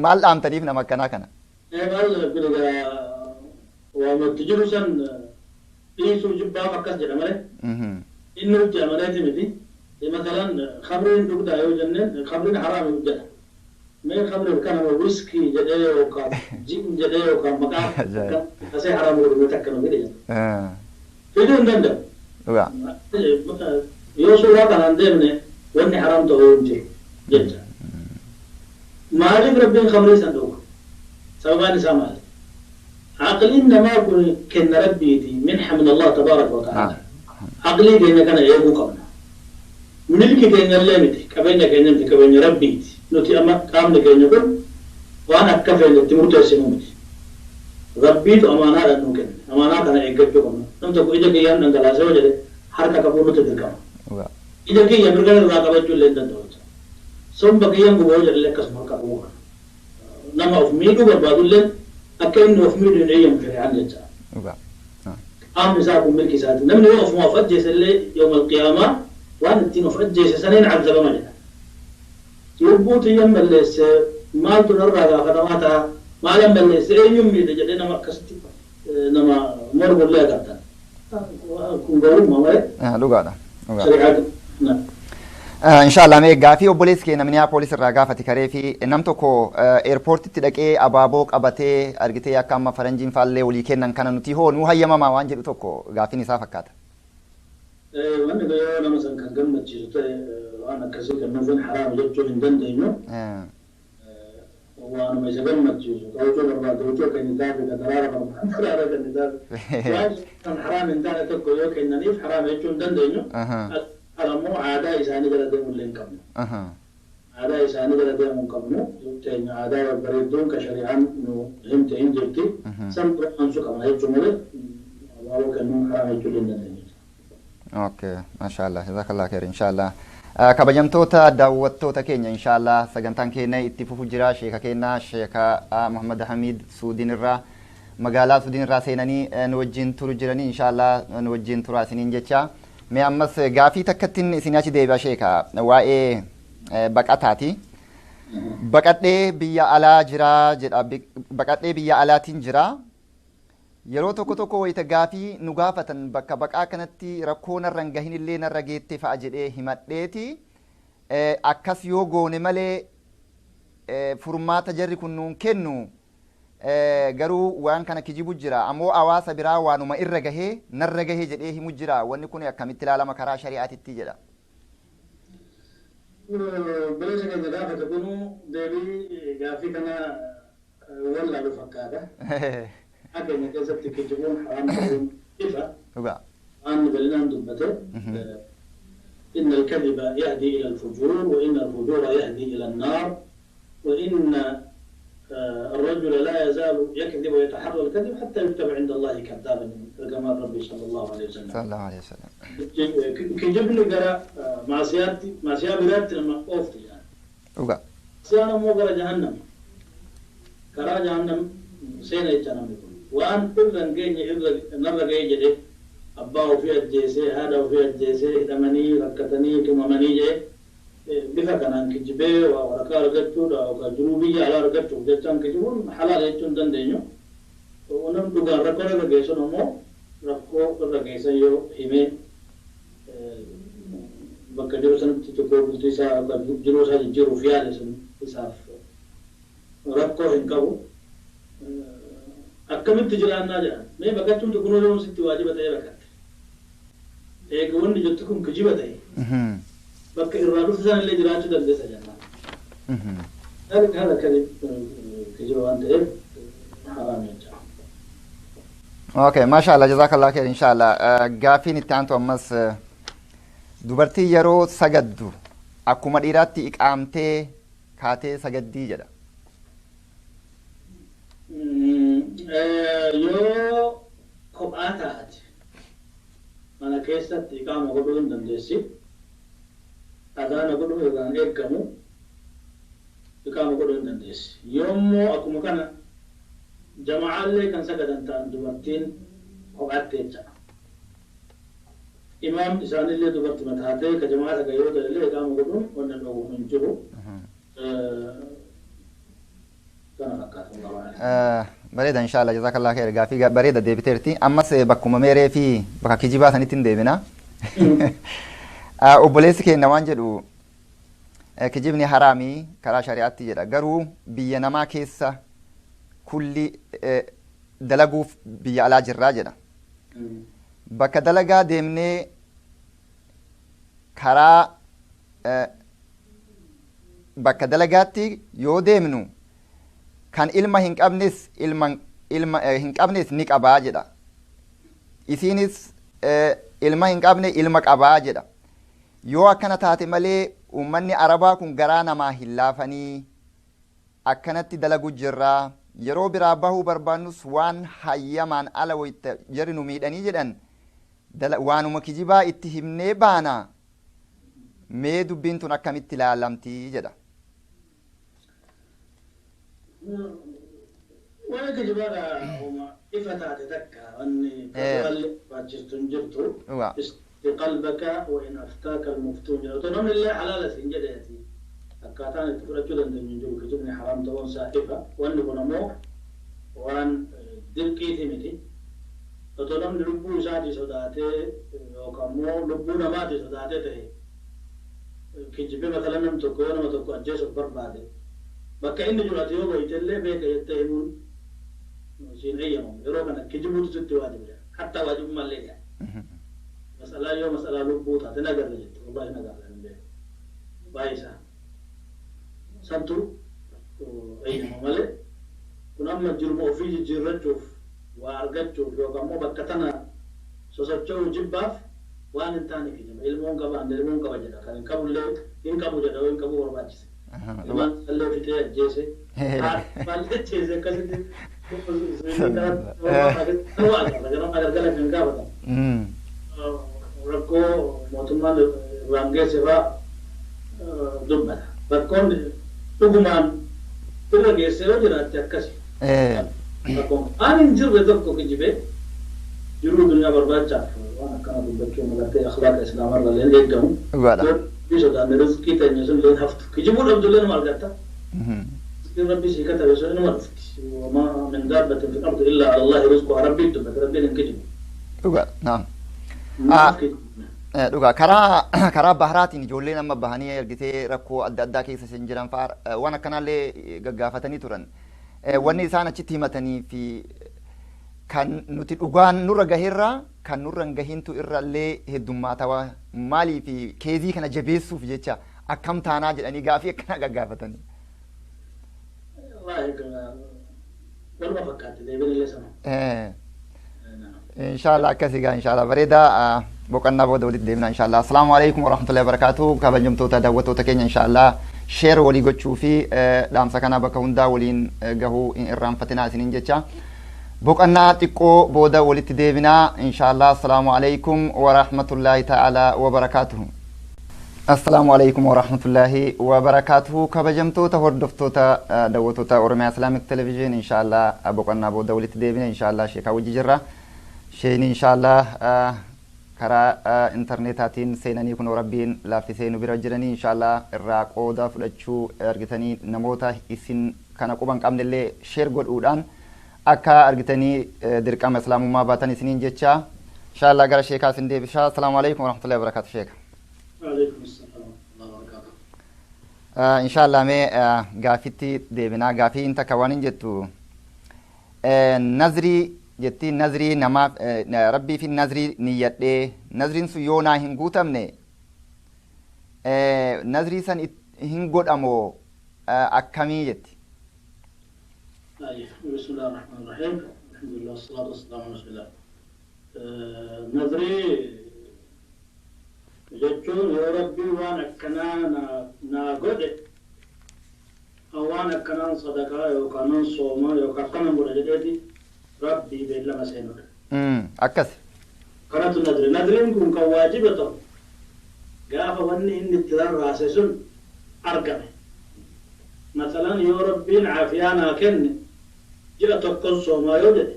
maal dhaamtaniif nama akkanaa kana.
Maal waamatti jiru san dhiisuu jibbaaf akkas jedha malee inni nutti amaneeti miti. Masalan khamriin dhugdaa yoo jenneen khamriin haraam jedha. Mee khamriin kana wiskii jedhee yookaan jin jedhee yookaan maqaa asee haraam godhu takka nu fide. Fiduu hin danda'u. Yoo suuraa kanaan deemne wanni haraam ta'uu hin jiru jecha. Maaliif rabbiin khamrii san dhuga? Sababaan isaa maali? Aqliin namaa kun kenna rabbiiti minha min Allah tabaaraka wa ta'ala. Aqlii keenya kana eeguu qabna. Milki keenya illee miti qabeenya keenya miti qabeenya rabbiiti. Nuti amma qaamni keenya kun waan akka feenyetti murteessinu miti. Rabbiitu amaanaadhaan nuu kenne. Amaanaa kana eeggachuu qabna. Nam tokko ija kiyyaan dhangalaasee yoo jedhe harka qabuu nuti dirqama. Ija kiyya mirga irraa qabachuu illee hin danda'u. Somba kiyyaan guboo jedhe illee akkasuma harka qabuu qabna. Nama of miidhuu barbaadu illee akka inni of miidhuu hin eeyyamu shari'aan jecha. Qaamni isaa kun milki isaati. Namni yoo ofuma of ajjeese illee yoomal qiyaamaa waan ittiin of ajjeese saniin cazabama jedha. Lubbuu xiyyan balleesse maaltu narraa gaafatamaa ta'a maalan balleesse eenyuun miidhe jedhee nama akkasitti nama mormullee agartan. Kun gowwummaa malee.
Dhugaadha.
Shari'aa.
Inshallah mee gaafii obboleessi kee Minneapolis irraa gaafate karee fi nam tokko eerpoortitti dhaqee abaaboo qabatee argitee akka amma faranjiin faallee walii kennan kana nuti hoo nuu hayyamamaa waan jedhu tokko gaafiin isaa fakkaata.
Wanni kun yoo nama san kan gammachiisu ta'e waan akkasii kennuufin haraam jechuu hin dandeenyu. Waanuma isa gammachiisu kawucuu barbaade wucuu kennitaafi ka daraara barbaade daraara kennitaafi. Waan kan haraam hin taane tokko yoo kennaniif haraam jechuu hin dandeenyu. Ammoo aadaa isaanii jala deemuu illee hin qabnu. Aadaa isaanii jala deemuu hin qabnu. Teenya aadaa babbareedduun ka shari'aan nu himte hin jirti. San bira aansuu qabna jechuu malee abaaboo kennuun haraam jechuu illee hin dandeenyu.
Okay, mashallah, jazakallah khair inshallah. Kabajamtoota daawwattoota keenya inshallah sagantaan keenya itti fufu jira sheeka keenya sheeka Muhammad Hamid Suudiin irraa magaalaa Suudiin irraa seenanii nu wajjin turu jiranii inshallah nu wajjin turaa isiniin jecha. Mee ammas gaafii takkattiin isin achi deebi'a sheeka waa'ee baqataati. Baqadhee biyya alaa jira jedha baqadhee biyya alaatiin jira. Yeroo tokko tokko wayita gaafii nu gaafatan bakka baqaa kanatti rakkoo narra hin gahin illee narra geette fa'a jedhee himadheeti. Akkas yoo goone malee furmaata jarri kun nuun kennu, garuu waan kana kijibu jira, ammoo hawaasa biraa waanuma irra gahee narra gahee jedhee himu jira. Wanni kun akkamitti ilaalama karaa shari'aatitti jedha.
Obboleessa keenya gaafate kunu deebii gaafii kana wallaalu fakkaata. Keenya keessatti kijibuun haraam ta'uun ifa.
Dhugaa.
Waan bal'inaan dubbate. إن الكذب يهدي إلى الفجور، وإن الفجور يهدي إلى النار، وإن الرجل لا يزال يكذب ويتحرى الكذب حتى يكتب عند الله كذابا، كما الربي صلى الله عليه وسلم.
صلى الله عليه وسلم.
Kijibni gara maasiyaatti, maasiyaa biraatti nama oofti jedhan.
Dhugaa.
Siyaan ammoo gara jahannam. Karaa jahannam seena jecha namni kun. Waan irra hin geenye irra narra ga'e jedhee, abbaa ofii ajjeesee, haadha ofii ajjeesee, hidhamanii rakkatanii tumamanii jedhee bifa kanaan kijibee waa waraqaa argachuudha yookaan jiruu biyya alaa argachuuf jechaan kijibuun halaala jechuu hin dandeenyu. Namni dhugaan rakkoo irra geessan ammoo rakkoo irra geessan yoo himee bakka jiru sanatti tokko bultii isaa yookaan jiruu isaa jijjiiruuf yaale sun isaaf rakkoo hin qabu. Akkamitti jiraannaa jedhan, mee baqachuun tokko yoo sitti waajiba ta'ee baqatte. Eega wanni jettu kun kijiba ta'e, bakka irraa dhufte sana illee jiraachuu dandeessa jennaan. ذلك هذا كذب, kijiba waan ta'eef haraam jecha.
Okay, masha Allah, jazakallah khair, inshallah. Gaafiin itti aantu ammas dubartii yeroo sagaddu akkuma dhiiraatti iqaamtee kaatee sagaddii jedha.
Yoo kophaa taate mana keessatti iqaama godhuu hin dandeessi. Adaana godhuu irraan eeggamu iqaama godhuu hin dandeessi. Yoommoo akkuma kana jama'aallee kan sagadan ta'an dubartiin kophaatti jecha. Imaam isaanillee dubartii taatee ka jamaa saga yoo ta'e illee iqaama godhuun wanna dhowwu hin jiru. Kana fakkaata, wallahu a'lam.
Bareeda, inshallah, jazakallah khair, gaafii bareeda deebiteerti. Ammas bakkuma meeree fi bakka kijibaa sanitti hin deebina. Obboleessi keenya waan jedhu, kijibni haraamii karaa shari'aatti jedha, garuu biyya namaa keessa kulli dalaguuf biyya alaa jirraa jedha. Bakka dalagaa deemnee karaa bakka dalagaatti yoo deemnu kan ilma hin qabnes ilma hin qabnes ni qabaa jedha. Isiinis ilma hin qabne ilma qabaa jedha. Yoo akkana taate malee uummanni Arabaa kun garaa namaa hin laafanii, akkanatti dalagu jirraa, yeroo biraa bahuu barbaannus waan hayyamaan ala wayita jarri nu miidhanii jedhan waanuma kijibaa itti himnee baana, mee dubbiin tun akkamitti ilaalamtii jedha.
Waan kijibaadha ifa taate takka wanni kabiraallee baachistu hin jirtu.
Dhugaa.
قلبك وإن أفتاك المفتون jedha. Otoo namni illee halaala siin jedheeti akkaataan itti fudhachuu dandeenyu hin jiru. Kijibni haraam ta'uun isaa ifa. Wanni kun ammoo waan dirqiiti miti. Otoo namni lubbuu isaatii sodaatee yookaan immoo lubbuu namaatii sodaatee ta'e kijibee, matala nam tokko yoo nama tokko ajjeesuuf barbaade bakka inni jiru ati yoo beeyte illee beeka jettee himuun siin eeyyamamu. Yeroo kana kijibuutu sitti waajiba. Hattaa waajibummallee jedha. Masalaa yoo masalaa lubbuu taate nagarra jette, wallahi nagarra hin beeku. Baay'ee isaa. Santu eeyyama malee kun amma jirma ofii jijjiirrachuuf, waa argachuuf yookaan immoo bakka tana sosocho'uu jibbaaf waan hin taane kijiba. Ilmoon qaba, ani ilmoon qaba jedha. Kan hin qabullee hin qabu jedha yoo hin qabu barbaachise. Ilmaan illee fixee ajjeese. Haadha ajjeese akkasitti. Ganama galgala kan gaafatan. Rakkoo mootummaan irraan geesse fa'aa dubbata. Rakkoon dhugumaan irra geesse yoo jiraatte akkasi. Rakkoon waan hin jirre tokko kijibee jiruu duniyaa barbaachaaf waan akkana dubbachuu magartee akhlaaqa islaamarra illee eeggamu.
Dhugaadha.
Yoo sodaanne rizqii teenya sun illee haftu. Kijibuu dhabdullee nama argatta. Rizqiin rabbii sii katabe sun inuma dhufti. Wamaa min daabbatin fil ardi illaa ala Allaahi rizquhaa rabbiin dubbate rabbiin hin kijibu.
Dhugaa naam.
Maaf kijibna?
Dhugaa karaa baharaatiin ijoolleen amma bahanii argitee rakkoo adda addaa keessa isin jiran fa'aa waan akkanaallee gaggaafatanii turan. Wanni isaan achitti himatanii fi kan nuti dhugaan nurra gaheerraa kan nurra hin gahintu irrallee heddummaatawaa maalii fi keezii kana jabeessuuf jecha akkam taanaa jedhanii gaafii akkanaa gaggaafatanii.
Wallaahi waluma fakkaatti deebiin illee sana.
Inshallah akkasii gaa inshallah bareedaa boqonnaa booda walitti deemna inshallah. Assalaamu alaikum warahmatullahi wabarakatuh. Kabajamtoota daawwattoota keenya inshallah sheer walii gochuu fi dhaamsa kana bakka hundaa waliin gahuu hin irraanfatinaa isiniin jecha. Boqonnaa xiqqoo booda walitti deebinaa inshallah. Assalaamu alaikum warahmatullahi ta'ala wabarakaatuhu. Assalaamu alaikum warahmatullahi wabarakaatuhu. Kabajamtoota hordoftoota daawwattoota Oromiyaa Islamic Television inshallah boqonnaa booda walitti deebina inshallah sheekaa wajji jirra. Sheeni inshallah karaa intarneetaatiin seenanii kunoo rabbiin laaffisee nu bira jiranii inshallah irraa qooda fudhachuu argitanii namoota isin kana quban hin qabnellee sheer godhuudhaan akka argitanii dirqama islaamummaa baatan isiniin jecha inshallah gara sheekaa isin deebishaa. Assalaamu alaikum warahmatullahi wabarakaatu sheeka.
Waalaikum assalam warahmatullahi wabarakaatu.
Inshallah mee gaafitti deebinaa gaafiin takka waan hin jettu nazrii jetti nazrii namaaf rabbii fi nazrii niyyadhee nazriin sun yoo naa hin guutamne nazrii san hin godhamoo akkamii jetti.
بسم الله الرحمن الرحيم الحمد لله والصلاة والسلام على رسول الله. Nazrii jechuun yoo rabbii waan akkanaa naa godhe waan akkanaan sadaqaa yookaan soomaa yookaan akkanan godha jedheeti rabbii beellama seenudha.
Akkas.
Kanatu nadri. Nadriin kun kan waajiba ta'u gaafa wanni inni itti rarraase sun argame. Masalan yoo rabbiin caafiyaa naa kenne ji'a tokkon soomaa yoo jedhe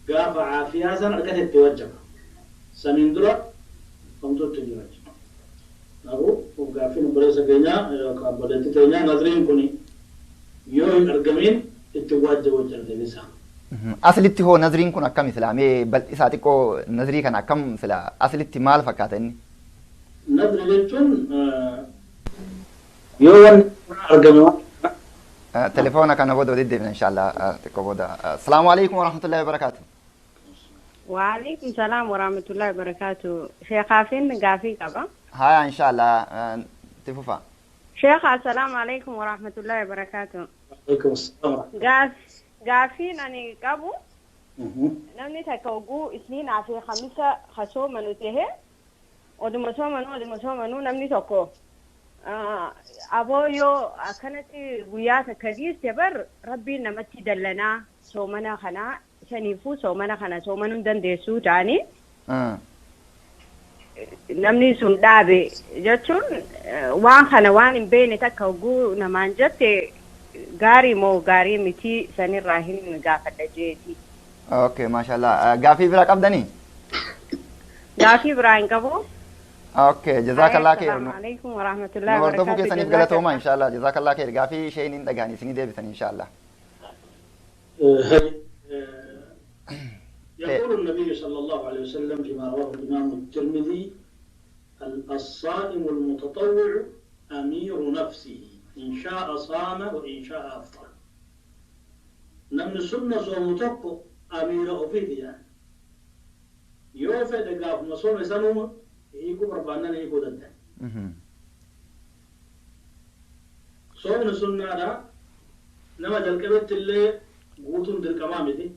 gaafa caafiyaa san argate itti wajjaba. Saniin dura homtuutti hin wajjaba. Kanaafuu gaaffiin obboleessa keenyaa yookaan obboleettii teenyaa nadriin kun yoo hin argamiin itti waajjibu jira deebisa.
Aslitti hoo nazriin kun akkam silaa mee bal'isaa xiqqoo nazrii kana akkam silaa aslitti maal fakkaata inni?
Nazri jechuun yoo wanni argame
Telefoona kana booda walitti deebina inshallah xiqqoo booda. Assalaamu alaikum warahmatullahi wabarakaatu.
Waalaikum salaam warahmatullahi wabarakatuh. Sheekhaafin gaafii qaba.
Haya inshallah itti fufa.
Sheekha assalaamu alaikum warahmatullahi wabarakatuh.
Waalaikum assalam.
Gaafiin ani qabu namni takka oguu isniinaa fi khamisa kasoomanu tahe oduma soomanuu namni tokko aboo yoo akkanatti guyyaa takka dhiiste bar rabbiin namatti dallanaa soomana kanaa saniifuu soomana kana soomanuu hin dandeessuu ta'anii namni sun dhaabe jechuun waan kana waan hin beekne takka oguu namaan jette gaarii moo gaarii miti sanirraa hin gaafadha jeeti.
Okay, mashallah. Gaafii biraa qabdanii?
Gaafii biraa hin qabu.
Okay, jazakallah khair.
Assalaamu alaikum warahmatullahi
Nu hordofuu
wabarakatuh.
keessaniif galatooma inshallah. Jazakallah khair. Gaafii isheen hin dhagahanii isinii deebisan inshallah.
يقول النبي صلى الله عليه وسلم فيما رواه الإمام الترمذي الصائم المتطوع أمير نفسه إن شاء صام وإن شاء أفطر. نمن سنة صوم تقو أمير أفيديا يوفي دقاف مصوم سنوم يكو بربانا يكو دندا. صوم سنة دا نما جلقبت اللي قوتون درقمامتي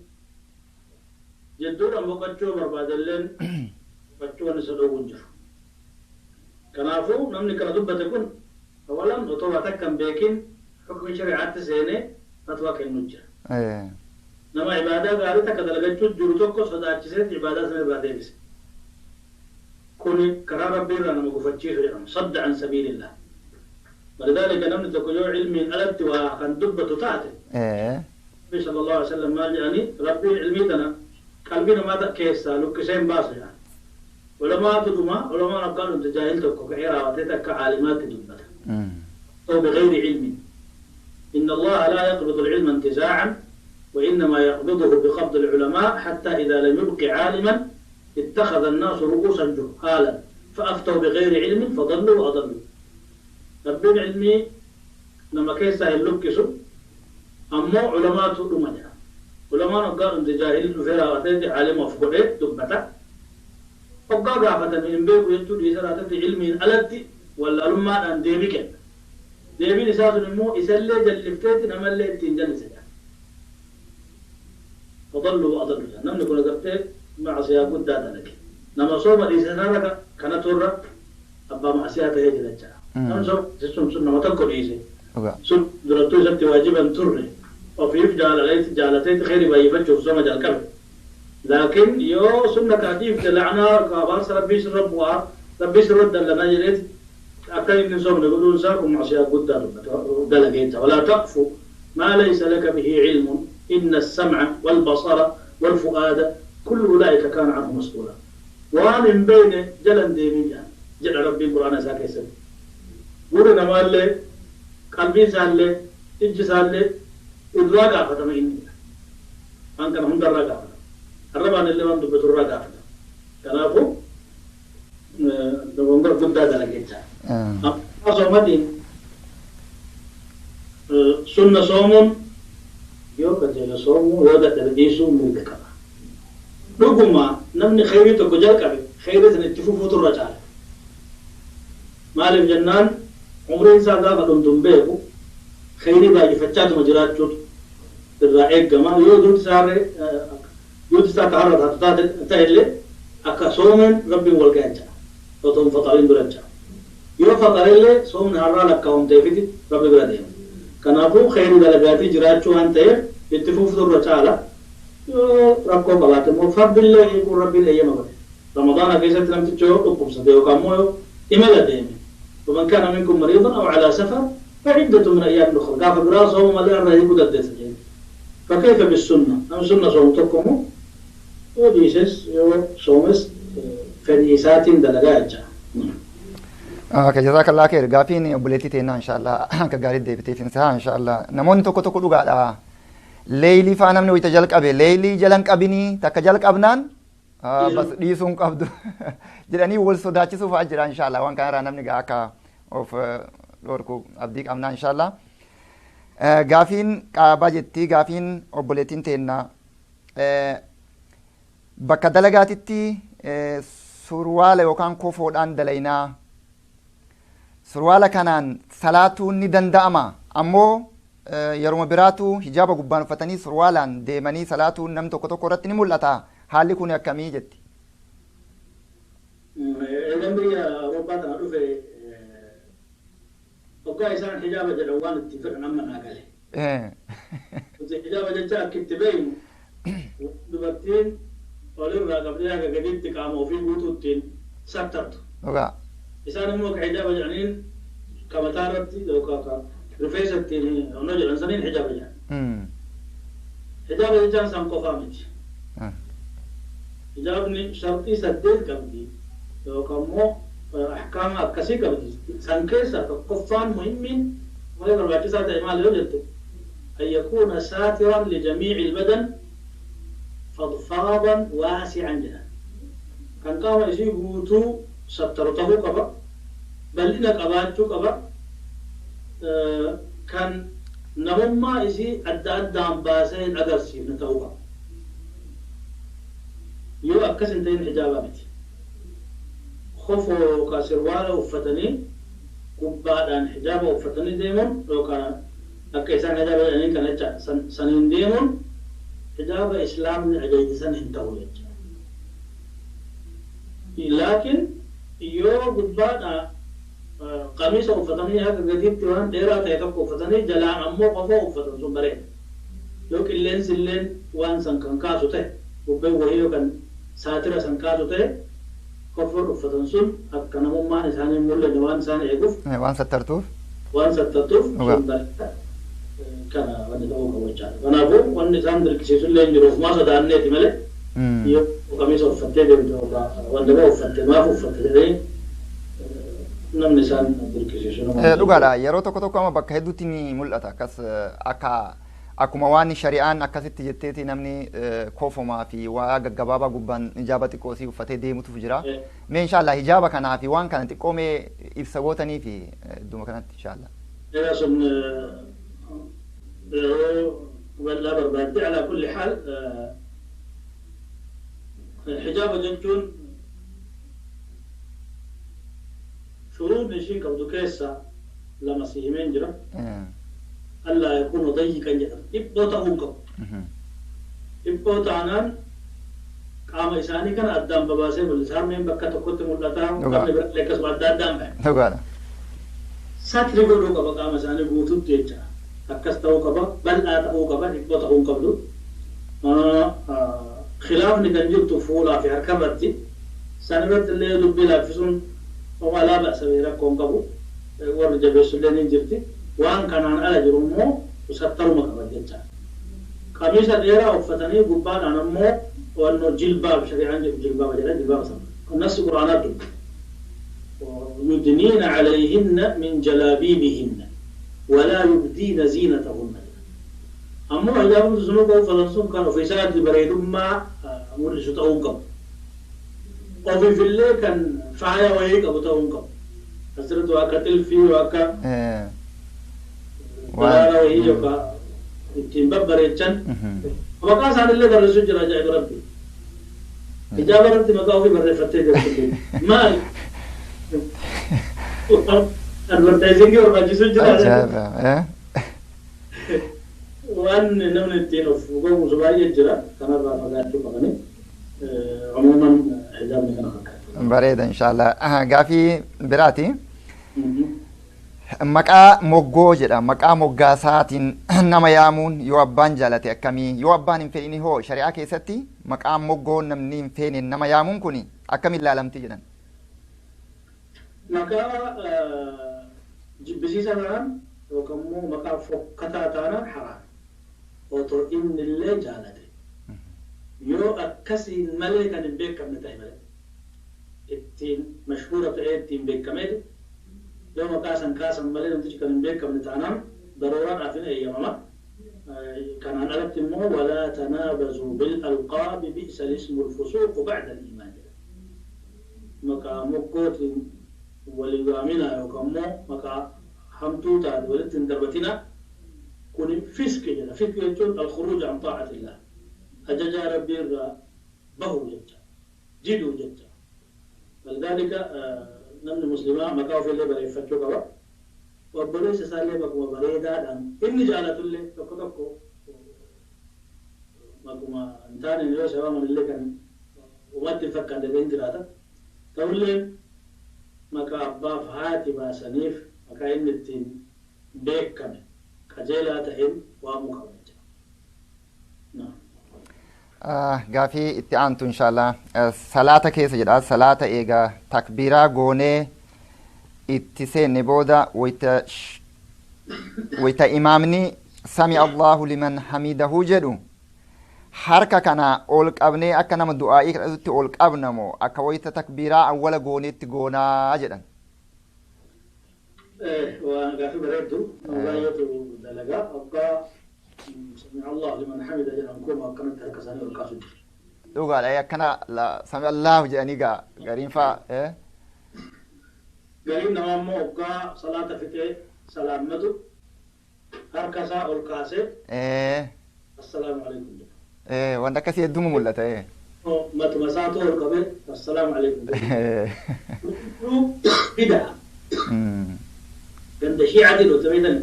جدون أم بقچو بربادلين بقچو نسدو ونجر. كنافو نمني كنا دبت كن أولاً وطبعا تكن بيكين حكم شريعة سينة فتوى كنوجر. نما عبادة غاري تكدلغچو جرتوكو صداچسه عبادة سنة بعدين كوني كرا ربي لنا مغفتشي خيرا صد عن سبيل الله. ولذلك نمني تكو علمي ألت وكان دبت تاتي. النبي صلى الله عليه وسلم ما يعني ربي علمي تنا قلبنا ما تكيسا لكسين باس يعني. ولما تدوما ولما قالوا انت جاهل تكو كعيرا وتتك عالمات دبت. أو بغير علم. إن الله لا يقبض العلم انتزاعا وإنما يقبضه بقبض العلماء حتى إذا لم يبق عالما اتخذ الناس رؤوسا جهالا فأفتوا بغير علم فضلوا وأضلوا. ربين علمي لما كيسا يلوكسو أما علماء تؤمنها علماء قالوا أنت جاهل فيرا وتدي عالم وفقه دبتا وقال رافة من بيك وينتو ليسراتي علمي ألتي ولا لما أن ديبك ديبي لساس نمو إسلي جلفتات نملي تنجلس فضلوا وأضلوا. نملك نقرتي مع سياق دادا لك نما صوم الإنسان كانت ترى أبا مع سياق هي جلتها نما صوم سن سن ما تذكر إيزي سن درتو سبت واجبا ترى وفي جالتين خير بايفتش وصوم جال كبر لكن يو سنة كاتيف لعنة كابار ربي سرب وار ربي سرب دلنا جلت أكثر من صوم نقولون ساكم مع سياق دلقيتها. ولا تقف ما ليس لك به علم إن السمع والبصر والفؤاد كل أولئك كان عنه مسؤولا. وان بين جلن ديمين جل ربي القرآن ساكي سب قولنا ما اللي قلبي سالي إج سالي إدراك فتما إني أنك هم دراك الربان اللي من دبت الراك كنافو دوغر قد دلقيتها. أصومتين سنة صوم yoo qajeela soomuu yoo dadhabe dhiisuu mirga qaba. Dhuguma namni khayrii tokko jalqabe khayrii sana itti fufuutu irra caala. Maaliif jennaan umriin isaa gaafa dhumtu hin beeku khayrii baay'ifachaatuma jiraachuutu irraa eegama. Yoo duuti isaa akka har'a taatu ta'ellee akka soomeen rabbiin wal ga'a jecha otoo hin faxariin dura jecha. Yoo faxarellee soomni har'aa lakkaa'umteefiti rabbi bira deema. Kanaafuu khayrii dalagaatii jiraachuu waan ta'eef itti fufuutu irra caala. Rakkoo qabaate immoo fardillee hiikuun rabbiin eeyyama godhe. Ramadaana keessatti namtichi yoo dhukkubsate yookaan immoo yoo imala deeme ومن كان منكم مريضا أو على سفر فعدة من أيام أخرى قاف براسه وما لا يرى يقول فكيف بالسنة؟ أم سنة صومتكم وديسس صومس فديسات دلقاجة.
جزاك الله خير. قافين obboleettii teenna inshallah akka gaarii deebiteetiin isaa inshallah namoonni tokko tokko dhugaadha. Leeylii faa namni wayita jalqabe leeylii jalan qabinii takka jalqabnaan bas dhiisuun qabdu jedhanii wal sodaachisuu fa'aa jira inshallah waan kanarraa namni gaa akka of dhorku abdii qabnaa inshallah. Gaafiin qaabaa jetti gaafiin obboleettiin teenna bakka dalagaatitti surwaala yookaan kofoodhaan dalaynaa surwaala kanaan salaatuun ni danda'ama ammoo yeruma biraatu hijaaba gubbaan uffatanii surwaalaan deemanii salaatuun nam tokko tokko irratti ni mul'ata haalli kun akkamii jetti.
Eegan biyya Awurooppaa kana dhufe hoggaa isaan hijaaba jedhan waan itti fedhan amma naa gale. Hijaaba jecha akka itti beeynu dubartiin olirraa qabdee haga gaditti qaama ofii guutuu ittiin sattartu. Isaan immoo ka hijaaba jedhaniin kamataa irratti yookaan ka rifeensa ittiin onnoo jedhan saniin hijaaba jedhan. Hijaaba jechaan san qofaa miti. Hijaabni sharxii 8 qabdi yookaan immoo ahkaama akkasii qabdi. San keessaa tokkoffaan muhimmiin malee barbaachisaa ta'e maal yoo jette an yakuuna saatiran lijamiici ilbadan fadfaadan waasican jedhan. Kan qaama isii guutuu sattaru ta'uu qaba, bal'ina qabaachuu qaba, kan namummaa isii adda addaan baasee hin agarsiifne ta'uu qaba. Yoo akkas hin ta'in hijaabaa miti. Kofoo yookaan sirwaala uffatanii gubbaadhaan hijaaba uffatanii deemuun yookaan akka isaan hijaaba jedhanii kana jecha saniin deemuun hijaaba islaamni ajajjisan hin ta'u jecha. Laakiin yoo gubbaadhaan qamiisa uffatanii haga gadiitti waan dheeraa ta'e tokko uffatanii jalaan ammoo kofoo uffatan sun bareeda. Yoo qilleensi illeen waan san kan kaasu ta'e bubbeen wayii yookaan saatira san kaasu ta'e kofoon uffatan sun akka namummaan isaanii hin mul'anne waan isaan eeguuf
waan sattartuuf
sun bareeda. Kana wanni ta'uu qabu jechaadha. Kanaafuu wanni isaan dirqisiisu illee hin jiru ofumaa sodaanneeti malee yoo qamiisa uffattee deemte yookaan wanta biraa uffatte maaf uffatte jedhanii Namni isaan dirqisiisu nama.
Dhugaadha, yeroo tokko tokko amma bakka hedduutti ni mul'ata akkas, akka akkuma waan shari'aan akkasitti jetteeti namni kofomaa fi waa gaggabaabaa gubbaan hijaaba xiqqoo si uffatee deemutu jira. Mee inshaallah hijaaba kanaa fi waan kana xiqqoo mee ibsa gootanii fi idduma kanatti inshaallah.
Egaa sun yeroo bal'aa barbaadde. Alaa kulli haal, hijaaba jechuun shuruudni ishiin qabdu keessa lama si himeen jira. Allaa yakuuna dayyiqan jedhama. Dhiphoo ta'uu hin qabu. Dhiphoo taanaan qaama isaanii kana addaan babaasee mul'isa. Harmeen bakka tokkotti mul'ata. Qaamni biraallee akkasuma adda addaan bahe.
Dhugaadha.
Satri godhuu qaba qaama isaanii guututti jecha. Akkas ta'uu qaba. Bal'aa ta'uu qaba. Dhiphoo ta'uu hin qabdu. Khilaafni kan jirtu fuulaa fi harka irratti. San irratti illee dubbii laaffisuun homaa laa ba'sa rakkoo hin qabu. Warri jabeessu illee ni jirti. Waan kanaan ala jiru immoo sattaruma qaba jecha. Qamiisa dheeraa uffatanii gubbaadhaan ammoo wannoo jilbaab, shari'aan jedhu jilbaaba jedha, jilbaaba sana. Nassi quraanaa dubbi. يدنين عليهن من جلابيبهن ولا يبدين زينتهن. Ammoo hijaabni sunuu qabu uffatan sun kan ofiisaatti bareedummaa mul'isu ta'uu qabu. Ofiifillee kan faaya wayii qabu ta'uu qabu. Asirratti waa akka xilfii, waa akka daraara wayii yookaan ittiin babbareechan. Maqaa isaanillee barreessuu jira, ajaa'iba rabbi. Hijaaba irratti maqaa ofii barreeffattee jirti. Maali? Advertisingii barbaachisuu jira.
Ajaa'iba.
Waan namni ittiin of gowwomsu baay'ee jira. Kanarraa fagaachuu qabani. Umuman hijaabni kana fakkaata.
Bareeda inshaallah. Gaafii biraati. Maqaa moggoo jedha. Maqaa moggaasaatiin nama yaamuun yoo abbaan jaalate akkamii? Yoo abbaan hin fedhini hoo, shari'aa keessatti maqaa moggoo namni hin feene nama yaamuun kun akkamiin ilaalamti jedhan?
Maqaa jibbisiisa ta'an yookaan immoo maqaa fokkataa taanaan haraam. Otoo inni illee jaalate. Yoo akkasiin malee kan hin beekamne ta'e malee, ittiin mashhuura ta'ee ittiin beekameeti, yoo maqaa san kaasan malee namtichi kan hin beekamne taanaan daruuraadhaaf hin eeyyamama. Kanaan alatti immoo ولا تنابزوا بالألقاب بئس الاسم الفسوق بعد الإيمان jedha. Maqaa moggootiin walii waaminaa yookaan immoo maqaa hamtuu taate walitti hin darbatinaa, kun fiski jedha. Fiski jechuun الخروج عن طاعة الله. Ajajaa rabbii irraa bahuu jecha. Diduu jecha. فلذلك namni muslimaa maqaa ofiillee bareeffachuu qaba. Obboleessa isaallee bakkuma bareedaadhaan inni jaalatullee, tokko tokko maquma hin taane yoo isa waaman illee kan umatti hin fakkaanne illee hin jiraata. Ta'ullee maqaa abbaaf haati baasaniif, maqaa inni ittiin beekame qajeelaa ta'een waamuu qaba jechuudha.
Gaafii itti aantu inshaallah salaata keessa jedha. Salaata eegaa takbiiraa goonee itti seenne booda, wayita imaamni سمع الله لمن حمده jedhu, harka kana ol qabnee akka nama du'aa'ii kadhatutti ol qabna moo akka wayita takbiiraa awwala gooneetti goonaa jedhan?
Waan gaafii bareeddu, nama baay'eetu dalagaa. Abbaa سمع الله لمن حمده jedhan kun akkanatti harka isaanii ol kaasu jira.
Dhugaadha, akkana سمع الله jedhanii gaa gariin faa.
Gariin namaa immoo hoggaa salaata fixee salaammatu harka isaa ol kaasee السلام عليكم jedha.
Wanta akkasii hedduuma mul'ata.
Matuma isaatu ol qabee السلام عليكم jedha. Bidaa. Ganda shiicatiin dhufte beektani.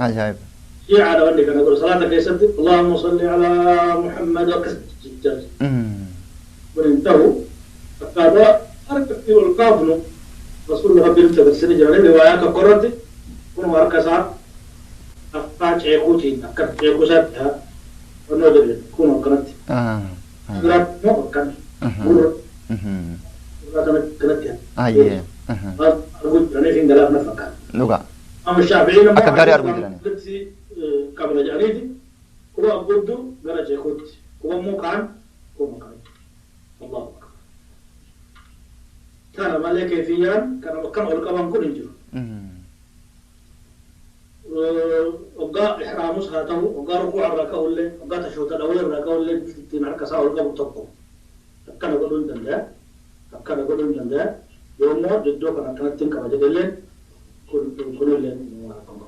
Ajaa'iba.
Shiicaadha wanni kana godhu salaata keessatti اللهم صل على محمد akkas jechaa. Kun hin ta'u. Akkaataa harka itti ol kaafnu rasuulli rabbi nutti agarsiisanii jiranii riwaayaa tokko irratti kun harka isaa affaa ceekuutiin akka ceekuu isaatti haa onnoo jedhe, kun akkanatti. Biraatti immoo akkana. Gurra kanatti.
Ayyee.
Arguu jiranii fi galaaf na fakkaata.
Dhugaa.
Amma Shaafi'iin immoo
Akka gaarii arguu jiranii.
Qabna jedhaniiti quba abbudduu gara ceekuutti, quba immoo kaan quba akkanatti. الله أكبر. Kana malee keefiyyaan kan ol qaban kun hin jiru. Hoggaa ihraamus haa ta'u, hoggaa rukuu irraa ka'ullee, hoggaa tashuuta dhawul irraa ka'ullee bifti ittiin harka isaa ol qabu tokko. Akkana godhuu hin danda'a. Akkana godhuu hin danda'a. Yoommoo iddoo kana akkanatti hin qaba jedhellee kunillee waan qabu.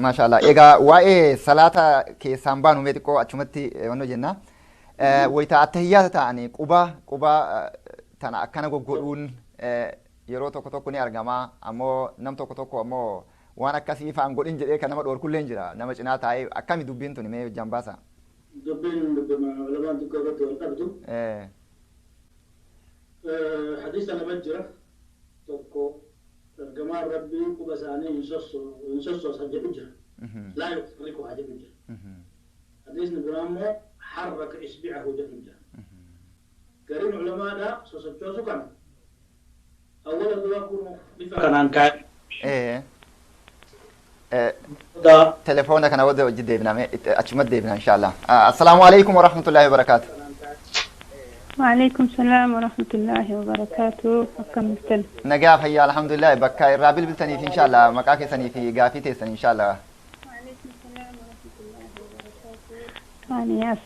Maashaallah. Egaa waa'ee salaata keessaan baanu mee xiqqoo achumatti wanno jenna. Wayita attahiyyaata ta'anii quba tana akkana goggodhuun yeroo tokko tokko ni argama. Ammoo nam tokko tokko ammoo waan akkasii fa'aan godhin jedhee kan nama dhoorkullee hin jira. Nama cinaa taa'ee akkami dubbiin tuni mee hojjaan baasa?
Dubbiin dubbima lamaan xiqqoo irratti wal qabdu. Hadiisa lama jira. Tokko ergamaan rabbii quba isaanii hin sossoosan jedhu jira. Laa yuharrikuhaa jedhu jira. Hadiisni biraa immoo harraka isbi'ahu jedhu jira. Gariin culamaadhaa sosochoosu kana awwala dura kun bifa kanaan kaa'e.
Telefoona kana wada hojii deebiname achumatti deebina inshallah. Assalaamu alaikum warahmatullahi wabarakaatu.
وعليكم السلام ورحمة الله وبركاته. أكم مستل
Nagaa fayyaa alhamdulillah bakka irraa bilbiltaniif inshallah maqaa keessanii fi gaafii teessan inshallah.
وعليكم السلام ورحمة الله وبركاته. أنا ياس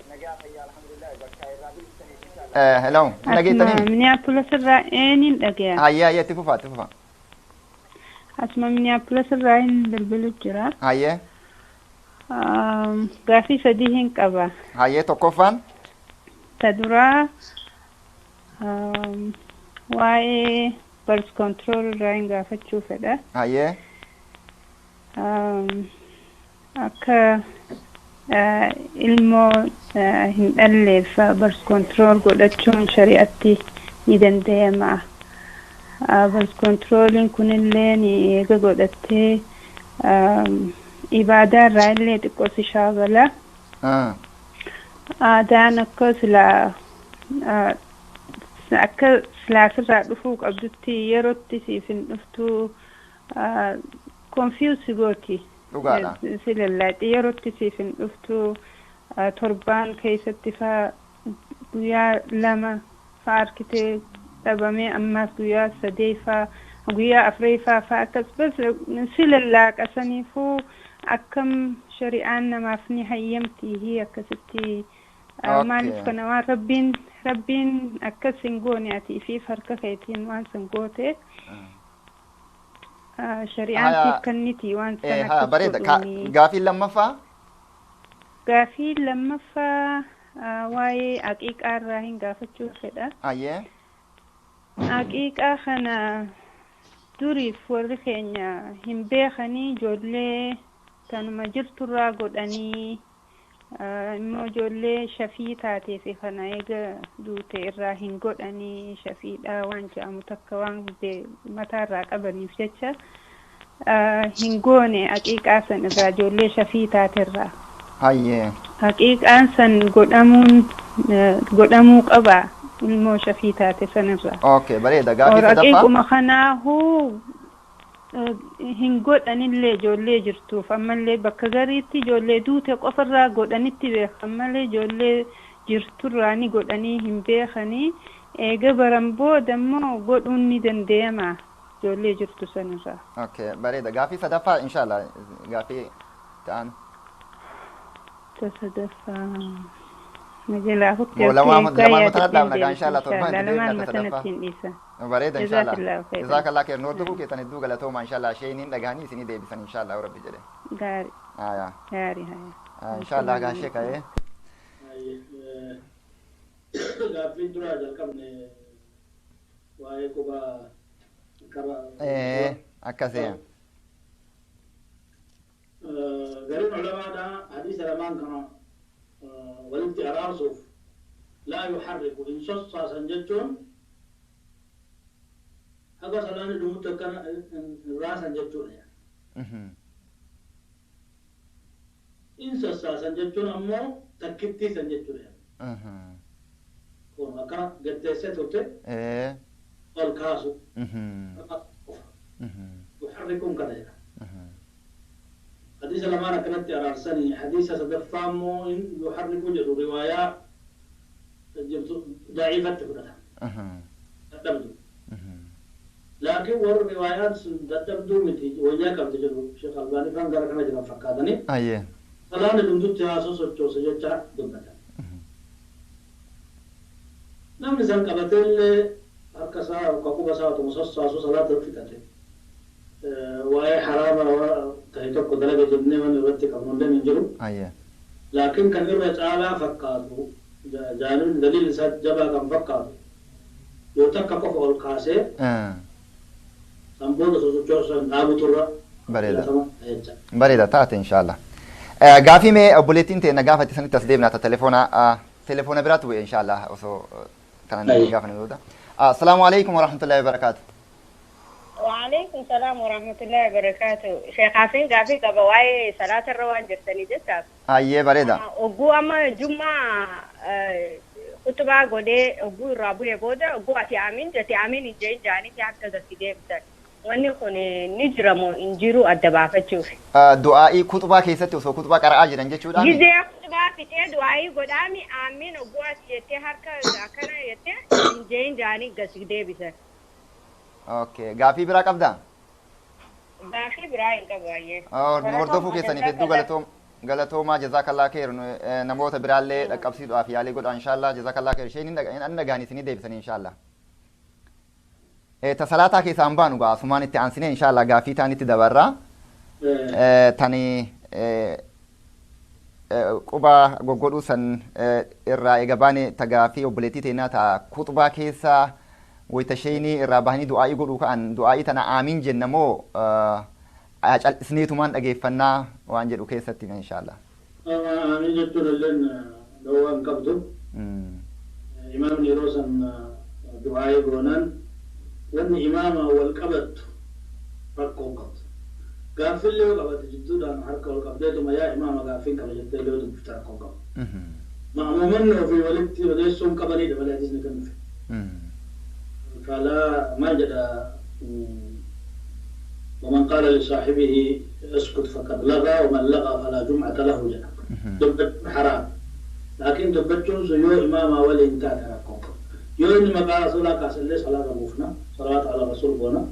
Hello
أسمع
nageettanii?
منيابوليس الرائين الأجيال.
Hayyaa hayyaa itti fufaa itti fufaa.
أسمع منيابوليس الرائين بالبلو جرا.
Hayyee
gaafii sadii hin qaba.
Hayyee tokkoffaan
Ta duraa waa'ee birth control irraa hin gaafachuu fedha.
Hayyee
Akka ilmoo hin dhalleef birth control godhachuun shari'atti ni danda'ama. Birth controliin kunillee ni eega godhattee ibaadaa irraa illee xiqqoo si shaabala. Aadaan akka silaa akka silaa sirraa dhufuu qabdutti yerootti siif hin dhuftu, confuse gooti.
Dhugaadha.
Si lallaadhi yerootti siif hin dhuftu, torbaan keessatti faa guyyaa 2 faa harkitee dhabamee ammaas guyyaa 3 faa guyyaa 4 faa akkas bas si lallaaqasaniifuu akkam shari'aan namaaf ni hayyamtii akkasitti maaliif kana waan rabbiin akkas hin goone ati fi harka keetiin waan san goote shari'aan siif kenniti waan san
Haa
akkas
bareeda.
godhuuni.
Gaafii lammaffaa?
Gaafii lammaffaa waa'ee aqiiqaa irraa hin gaafachuu fedha.
Hayyee
Aqiiqaa kana duriif warri keenya hin beekanii ijoollee tanuma jirturraa godhanii immoo ijoollee shafii taatee fi kana eega duute irraa hin godhanii shafiidha waan jedhamu takka waan mataarraa qabaniif jecha hin goone aqiiqaa san irraa ijoollee shafii taaterraa.
Hayyee
Aqiiqaan san godhamuun godhamuu qaba ilmoo shafii taate sanirraa.
Okay bareeda. Gaafii sadaffaa?
Aqiiquma kanaahuu hin godhanillee ijoollee jirtuuf ammallee bakka gariitti ijoollee duute qofarraa godhanitti beekan malee ijoollee jirturraa ni godhanii hin beekanii eega baran booda immoo godhuun ni danda'ama ijoollee jirtu sanirraa.
Okay bareeda. Gaafii sadaffaa inshallah gaafii ta'an.
Ta sadaffaa majalaa hutti.
Moo lamaan matana dhaabna gaa inshallah torbaan itti
lamaan
deebina ta sadaffaa.
matanatti hin dhiisan.
Bareeda inshallah.
Jazakallahu khairan.
Jazakallah khair. Hordofuu keessan hedduu galatooma inshallah. Sheeniin dhagahanii isinii deebisan inshallah rabbi jedhe.
Gaarii
Haya.
gaarii haya.
Inshallah gaa sheeka ee.
Gaaffiin duraa jalqabne waa'ee quba qaba.
Akkasii.
Gariin culamaadhaa hadiisa lamaan kana walitti araarsuuf laa yuharriku hin sossaasan jechuun haga salaanni dhumutti akkana hin raasan jechuudha. In sossaasan jechuun ammoo takkittiisan jechuudha. Kun akkana gatteessee turte ol kaasu. Yuharrikuun kana jedha. Hadiisa lamaan akkanatti araarsanii hadiisa sadaffaa immoo in yuharriku jedhu riwaayaa jirtu daciifatti fudhata. Dadhabdu. Laakiin warri riwaayaan sun dadhabduu miti wayyaa qabdi jedhu Sheekh Albaanii faan gara kana jiran fakkaatanii. Salaanni dhumtutti haasoo sochoosa jecha dubbatan. Namni san qabatee illee harka isaa yookaan quba isaa otuma sossaasu salaata fixate. Waa'ee haraama ta'e tokko dalaga jennee waan irratti qabnu illee hin jiru. Laakiin kan irra caalaa fakkaatu jaanibni daliilli isaa jabaa kan fakkaatu yoo takka qofa ol kaasee san booda sosochoosan dhaabutu irra filatama jecha.
Bareeda taate inshaallah. Gaafii mee obboleettiin ta'e na gaafatti sanitti as deemna telefoona biraatu bu'e inshaallah osoo kanan gaafanne booda. Assalaamu alaikum warahmatullahi wabarakaatu.
وعليكم السلام ورحمة الله وبركاته. شيخ عافين قافي قبا واي صلاة الروان جرتني جتا.
Ayyee bareeda.
Oguu amma jummaa khutbaa godhee oguu irraa bu'ee booda oguu ati amiin jette amiin hin jeen jaanitti akka gadi deebisan. Wanni kun ni jira moo hin jiru adda baafachuuf.
Du'aa'ii kutubaa keessatti osoo kutubaa qara'aa jiran jechuudha.
Gizee khutbaa fixee du'aa'ii godhaami amiin oguu ati jettee harka akkana jettee hin jeen jaanii gadi deebisan.
Okay, gaafii biraa qabdaa?
Gaafii biraa hin qabu ayyee.
Nu hordofuu keessaniif hedduu galatoomaa jazaakallaa keer namoota biraallee dhaqqabsiisuudhaaf yaalii godhaa inshaallah jazaakallaa keer isheen hin dhagahan isinii deebisanii inshaallah. Ta salaataa keessaa hin baanu gaa asumaan itti aansinee inshaallah gaafii ta'anitti dabarraa. Tani quba goggodhuu san irraa eega baane ta gaafii obboleettii teenaa ta kutubaa keessaa wayita isheenii irraa bahanii du'aa'ii godhuu ka'an du'aa'ii tana aamiin jenna moo cal'isneetumaan dhageeffannaa waan jedhu keessatti inshaallah.
Aamiin jechuun illeen dhowwaa hin qabdu. Imaamni yeroo san du'aa'ii goonaan wanni imaama wal qabattu rakkoo hin qabdu. Gaaffillee yoo qabate jidduudhaan harka wal qabdeetuma yaa imaama gaaffiin qaba jettee illee yoo dubbifte rakkoo hin qabdu. Ma'muumanni ofii walitti odeessuu hin qabanidha malee hadiisni kan dhufe. فلا ما جد ومن قال لصاحبه اسكت فقد لغى ومن لغى فلا جمعة له جنى دبت حرام لكن دبتون يو إمام ولي انتهى يو إنما قال رسول الله قال لي صلاة بوفنا صلاة على رسول بونا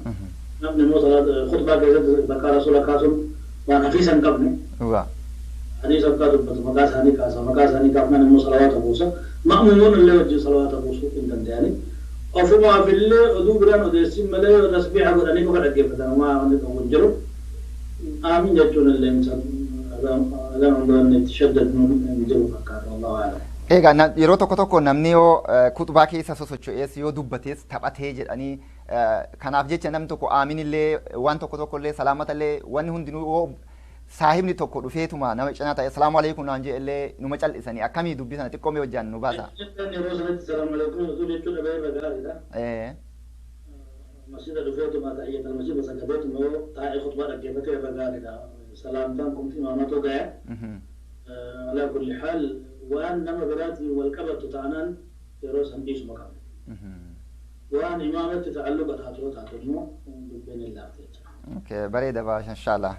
نبني مو صلاة خطبة كذا بقى رسول الله قاسم وانا في سن قبني حديث قال دبت مقاس هني كاسا مقاس هني كافنا مو صلاة بوسا مأمون اللي وجه صلاة بوسو إن يعني ofumaaf illee oduu biraan odeessin malee tasbiiha godhanii qofa dhaggeeffatan homaa wanti qabu hin jiru. Aamin jechuun illee itti shaddadnu hin jiru fakkaata wallahu a'lam.
Egaa yeroo tokko tokko namni yoo kutubaa keessa sosocho'ees yoo dubbatees taphatee jedhanii kanaaf jecha namni tokko aamin illee waan tokko tokko illee salaamata illee wanni hundinuu yoo saahibni tokko dhufeetuma nama cinaa ta'e salaamu alaikum naan jedhe illee numa cal'isanii akkamii dubbii sana xiqqoo mee hojjaan nu baasa.
Yeroo sanatti salaamu alaikum osoo jechuu dhabee irra gaariidha. Masjida dhufeetuma tahiyyata masjida sagadeetuma yoo taa'ee khutbaa dhaggeeffatee irra gaariidha. Salaamtaan kun imaamatu gaya. Alaa kulli haal waan nama biraatiin wal qabattu taanaan yeroo san dhiisuma qabna. Waan imaamatti ta'alluqa taatu yoo taatu immoo dubbiin hin laafte jechuudha.
Okay, bareeda baasha inshaallah.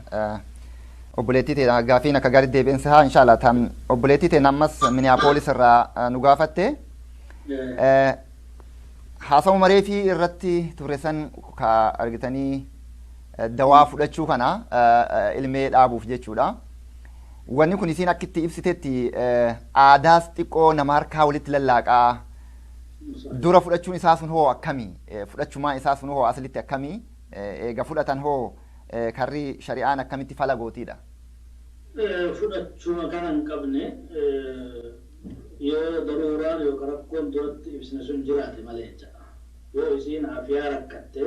Obboleettii ta'e gaafiin akka gaarii deebiinsa haa inshaallah tam obboleettii ta'e ammas Minneapolis irraa nu gaafatte. Haasawu maree fi irratti ture san ka argitanii dawaa fudhachuu kana ilmee dhaabuuf jechuudha. Wanni kun isiin akka itti ibsitetti aadaas xiqqoo nama harkaa walitti lallaaqaa dura fudhachuun isaa sun hoo akkamii fudhachumaan isaa sun hoo aslitti akkamii eega fudhatan hoo karri shari'aan akkamitti fala gootiidha.
Fudhachuma kana hin qabne yoo daruuraan yookaan rakkoon duratti ibsine sun jiraate malee jecha. Yoo isiin afiyaa rakkatte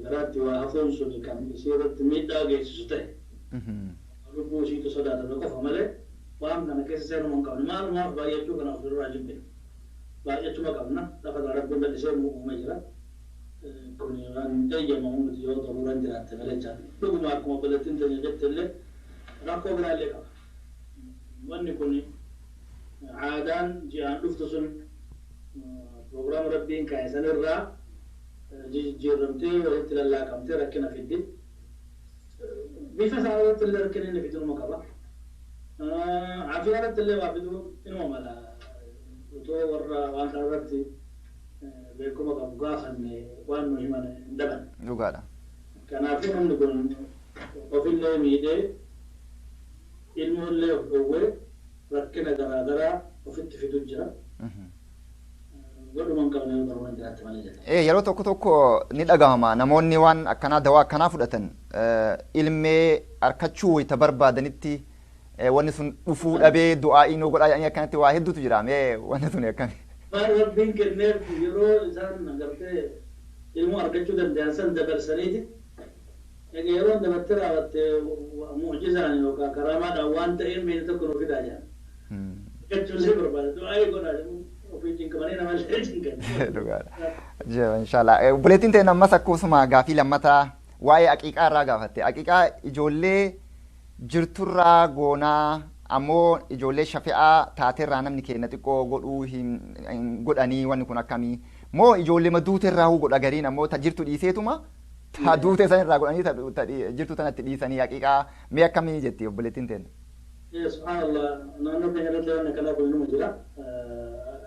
garaatti waa hafuun sun kan isii irratti miidhaa geessisu ta'e lubbuu isiitu sodaatame qofa malee waan kana keessa seenuma hin qabne maalumaaf baay'achuu kana ofirraa jibbina. Baay'achuma qabna lafa kana rabbiin bal'isee nu uumee jira. Kun waan eeyyamamu miti yoo daruuraan jiraatte malee jecha. Dhuguma akkuma obboleettiin teenya jette illee rakkoo biraallee qaba. Wanni kun aadaan ji'aan dhuftu sun proogiraama rabbiin kaa'e sanirraa jijjiiramtee walitti lallaaqamtee rakkina fiddi. Bifa isaa irratti illee rakkina inni fidu numa qaba. Afiyaa irratti illee waa fiduu inuma mala. Otoo warra waan kana irratti Beekuma qabu gaafanne waan nu himan hin dhaban.
Dhugaadha.
Kanaafuu namni kun ofillee miidhee ilmoollee of dhowwee rakkina garaagaraa ofitti fidu jira. Godhuma hin qabne yoo qaruuran jiraatte malee jedha.
Yeroo tokko tokko ni dhagahama namoonni waan akkanaa dawaa akkanaa fudhatan ilmee arkachuu wayita barbaadanitti wanni sun dhufuu dhabee du'aa inuu godhaa jedhanii akkanatti waa hedduutu jira mee wanni sun akkami.
Waan Rabbiin kenneef yeroo isaan agartee ilmoo argachuu danda'an san dabarsaniiti. Egaa yeroon dabartee raawwatte mu'jizaan yookaan karaamaadhaan waan ta'een meeshaa tokko nuuf fidaa jedhan. Argachuu isee barbaada du'aa godhaa ofii cinqamanii namallee cinqan.
Dhugaadha. Jira inshallah. Obboleettiin ta'e ammas akkasuma gaafii lammataa waa'ee aqiiqaa irraa gaafatte. Aqiiqaa ijoollee jirturraa goonaa ammoo ijoollee shafi'aa taaterraa namni keenya xiqqoo godhuu hin godhanii wanni kun akkamii moo ijoollee maduuterraa huu godha gariin ammoo ta jirtu dhiiseetuma ta duute san irraa godhanii ta jirtu tanatti dhiisanii aqiiqaa mee akkamii jetti obboleettiin ta'e.
Subhaanallah, naannoo keenya irratti waan akkanaa kun inuma jira.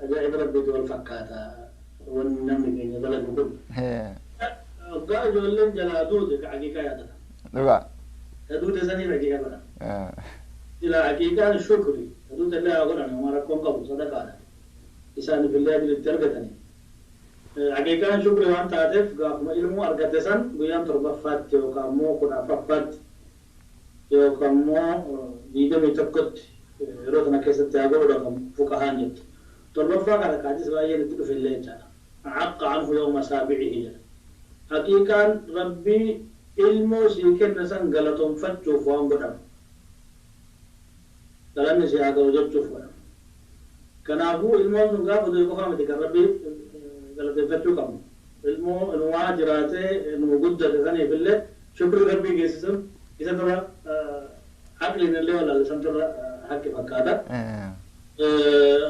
Ajaa'iba Rabbiitu wal fakkaata wanni namni keenya dalagu kun. Waggaa ijoolleen jalaa duute ka aqiiqaa yaadata.
Dhugaa.
Ta duute saniif aqiiqaa godhan. Sila aqiiqaan shukri ta duute illee haa godhan homaa rakkoon qabu sadaqaadha. Isaaniif illee ajiri itti argatani. Aqiiqaan shukri waan taateef gaafuma ilmuu argate san guyyaan 7ffaatti yookaan immoo 14ffaatti yookaan immoo 21tti yeroo kana keessatti haa godhuudha kan fuqahaan jettu. 7ffaa kana kaachis baay'een itti dhufe illee jechaadha. Acaqqa anhu yawma saabicihi jedha. Haqiiqaan Rabbii ilmoo sii kenna san galatoonfachuuf waan godhamu. Galanni si haa ga'u jechuuf godhamu. Kanaafuu ilmoon sun gaafa du'e qofaa miti kan Rabbii galateeffachuu qabnu. Ilmoo inumaa jiraatee inuma guddate saniif illee shukri Rabbii geessisun isa dura aqliin illee wallaalle san dura haqqi fakkaata.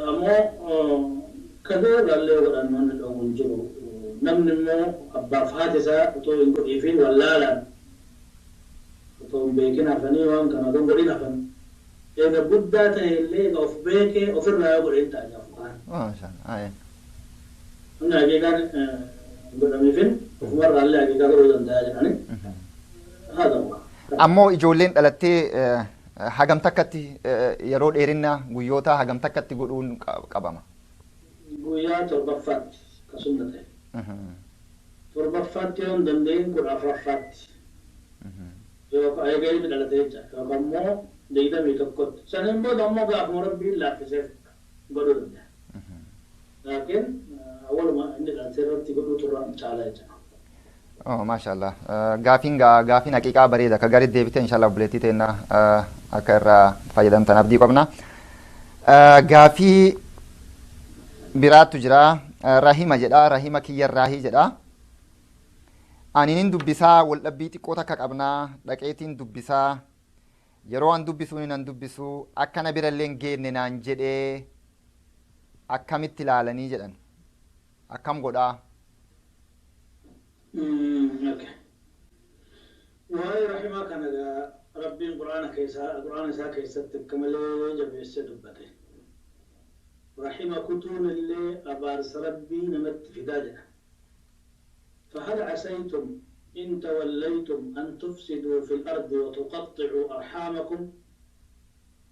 Ammoo kadoo irraallee godhan wanni dhoowwu hin jiru. Namni immoo abbaaf haati isaa otoo hin godhiifin wallaalaan otoo hin beekin hafanii waan kana otoo hin godhin hafan. Eega guddaa ta'e illee eega of beekee ofirraa yoo godhe hin ta'a jaafu kaan. Namni haqiiqaan hin godhamiifin ofumarraa illee haqiiqaa godhuu danda'a jedhani. Haa ta'u.
Ammoo ijoolleen dhalattee hagam takkatti yeroo dheerinna guyyoota hagam takkatti godhuun qabama.
Guyyaa 7ffaatti ka sunna ta'e. 7ffaatti yoo hin danda'in 14ffaatti. Yookaan eega ilmi dhalate jecha yookaan immoo 21tti. Saniin booda ammoo gaafuma Rabbiin laaffiseef godhuu danda'a. Laakiin awwaluma inni dhalate irratti godhuutu irra caala jecha.
Oh, mashallah. Gaafiin haqiiqaa bareeda. Akka gaarii deebite inshallah obboleettii teenna akka irraa fayyadamtan abdii qabna. Gaafii biraattu jira. Rahima jedha. Rahima kiyyarraahii jedha. Ani nin dubbisaa waldhabbii xiqqoo takka qabnaa. Dhaqeetiin dubbisaa. Yeroo an dubbisuun nan dubbisu akkana birallee hin geenne naan jedhee akkamitti ilaalanii jedhan. Akkam godhaa?
Waa'ee rahimaa kana egaa Rabbiin Qur'aana keessaa Qur'aana isaa keessatti akka malee jabeessee dubbate. Rahima kutuun illee abaarsa Rabbii namatti fidaa jedha. فهل عسيتم إن توليتم أن تفسدوا في الأرض وتقطعوا أرحامكم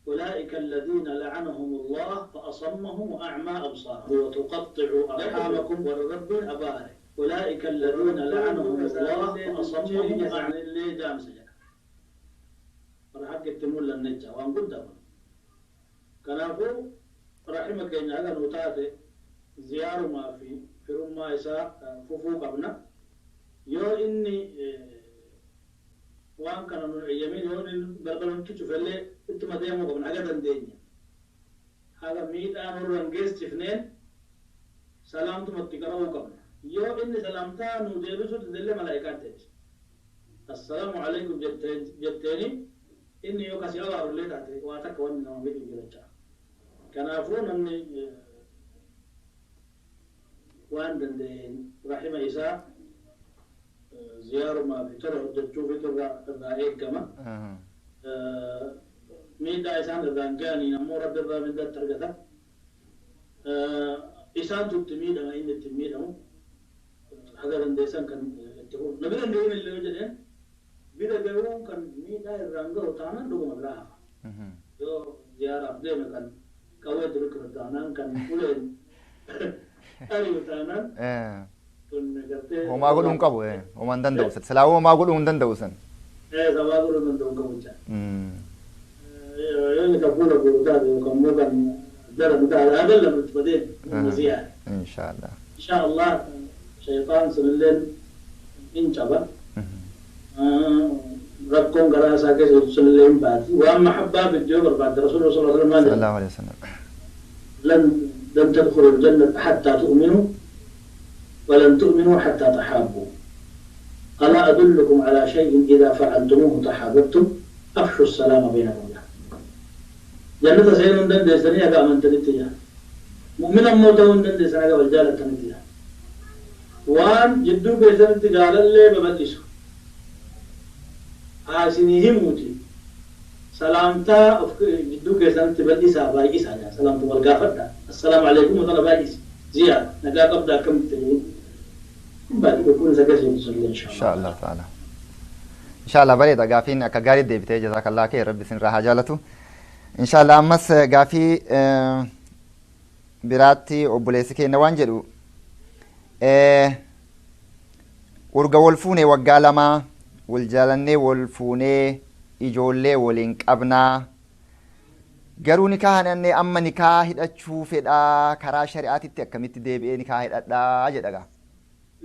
أولئك الذين لعنهم الله فأصمهم وأعمى أبصارهم وتقطعوا أرحامكم والرب أباره أولئك الذين لعنهم الله فأصمهم وأعمى اللي جام سجن رحك التمول للنجا وأن قدام كنافو رحمك إن هذا نتاتي زيار ما في فرما إساء ففوق أبنا يو إني وان كان من اليمين يو إني بلبلن تشوف اللي أنتم ديمو قبل حاجة دنيا هذا ميت أمر رنجز تفنين سلامتم التقرأوا قبل يو إني سلامتا نوديبسو تدل ملائكات تيجي السلام عليكم جتيني إني يو كسي الله اللي تاتي واتك وإني نوم بيجي جلتشا كنافون إني وان دندين رحمة إساء زيارة ما في ترى حجتشو في ترى الرأيك كما ميدا إسان الرانجاني نمو رب الرا من ذات ترقتا إسان تتميد أما إن تتميد أمو Haga dandeessan kan itti fufu. Na bira hin gahin illee yoo jedheen bira gahuun kan miidhaa irraan gahu taanaan dhuguma biraa hafa. Yoo ziyaaraaf deeme kan qawwee diriqu taanaan kan uleen ari'u taanaan kun gartee.
Homaa godhuu hin qabu, homaa hin danda'u. Silaa homaa godhuu hin danda'u san.
Sabaa godhuu hin danda'u qabu jecha. Yoo inni kan fuula guuru taate yookaan immoo kan daran taate haga lama itti badeen nama ziyaara.
Inshaallah.
Inshaallah shayxaan sunilleen hin caba. Rakkoon garaa isaa keessa jirtu sunillee hin baati. Waan mahabbaa fiddu yoo barbaadde Rasuulli sallallahu alaihi wasallam
Sallallahu alaihi wasallam.
لن تدخلوا الجنة حتى تؤمنوا ولن تؤمنوا حتى تحابوا ألا أدلكم على شيء إذا فعلتموه تحاببتم أفشوا السلام بينكم. جنة سين دند سنية أمن تنتيا مؤمنا موتا دند سنية والجالة تنتيا وان جدو بيسن تجال اللي ببلسوا آسنيهم موتي سلامتا جدو كيسان تبلسا بايسا سلامتا والقافتا السلام عليكم وطلع بايس زياد نقا قبضا كم تجين بعد يكون زكاة إن شاء الله.
إن شاء الله تعالى. إن شاء الله بريدة قافين أكا ديبتي جزاك الله خير ربي سن راها جالته. إن شاء الله أمس قافي biraatti obboleessi keenya waan jedhu urga wal fuunee waggaa 2 wal jaalannee wal fuunee ijoollee waliin qabnaa garuu nikaa hidhannee amma nikaa hidhachuu fedhaa karaa shari'aatitti akkamitti deebi'ee nikaa hidhadhaa jedha gaa.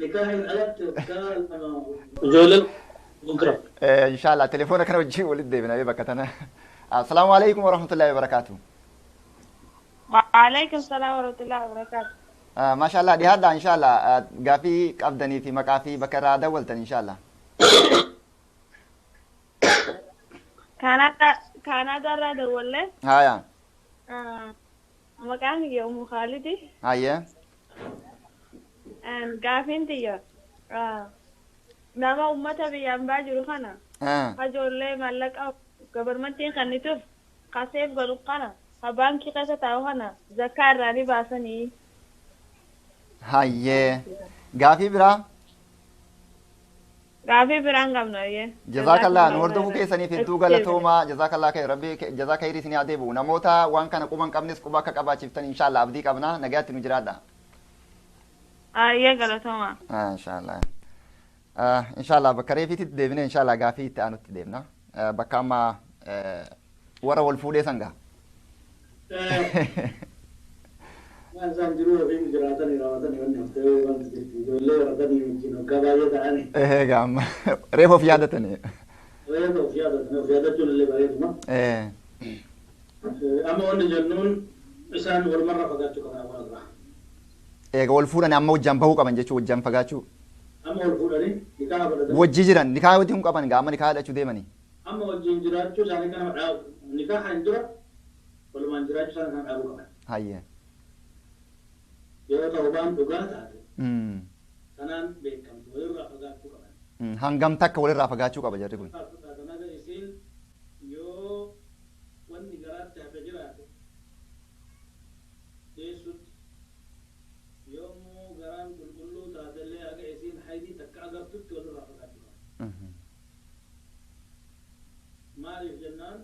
Nikaa hin alatti waggaa 2 ijoolleen gurgura.
Inshaallah telefoona kana wajjin walitti deebina bakka tana. Assalaamu alaikum warahmatullahi wabarakaatuh.
وعليكم السلام ورحمة الله وبركاته.
ما شاء الله دي هذا إن شاء الله قافي قبدني في مقافي بكرة دولتن إن شاء الله.
كندا را دولة.
هايا.
مكان يوم خالدي.
هايا.
قافين تيا. نما أمتا بيان باجرو خنا. هجول ملك أو government خنيتوف قاسيف قالوا خنا. بانكي قصة تاوهنا زكاة راني باسني.
هاي قافي برا.
قافي برا قمنا يه.
جزاك الله نوردو كيسني في دوغا لتوما جزاك الله خير ربي جزاك خير سني عديبو نموتا وان كان قومان قبنس قباك قبا إن شاء الله أبدي قبنا نجات نجرادا.
آيه غلطوما.
إن شاء الله. إن شاء الله بكري في تدبنا إن شاء الله قافي تانو تدبنا بكما ورا والفودي سانغا.
waan isaan jiruu ofii jiraatanii raawwatanii wanni haftee waan jirti ijoollee horatanii wajjin waggaa baay'ee ta'anii.
Egaa amma reefa of yaadatanii.
Reefa of yaadatanii of yaadachuun illee bareeduma. Amma wanni jennuun isaan walumarra fagaachuu qaban awwaala dura.
Egaa wal fuudhanii amma wajjin bahuu qaban jechuun wajjin fagaachuu.
Amma wal fuudhanii nikaa godhatanii.
Wajji jiran nikaa wajjin hin qaban egaa amma nikaa hidhachuu deemanii.
Amma wajjin jiraachuu isaanii kana dhaabu nikaa hin dura walumaan jiraachuu isaanii kana dhaabuu qaban.
Hayyee.
Yoo ta'u dhugaa taate kanaan beekamtu walirraa fagaachuu qaban.
Hangam takka walirraa fagaachuu qaba jarri kun.
Kanaaf isiin yoo wanni garaatti hafe jiraate deessutti yommuu garaan qulqulluu taatellee haga isiin haydii takka agartutti walirraa fagaachuu qaba. Maaliif jennaan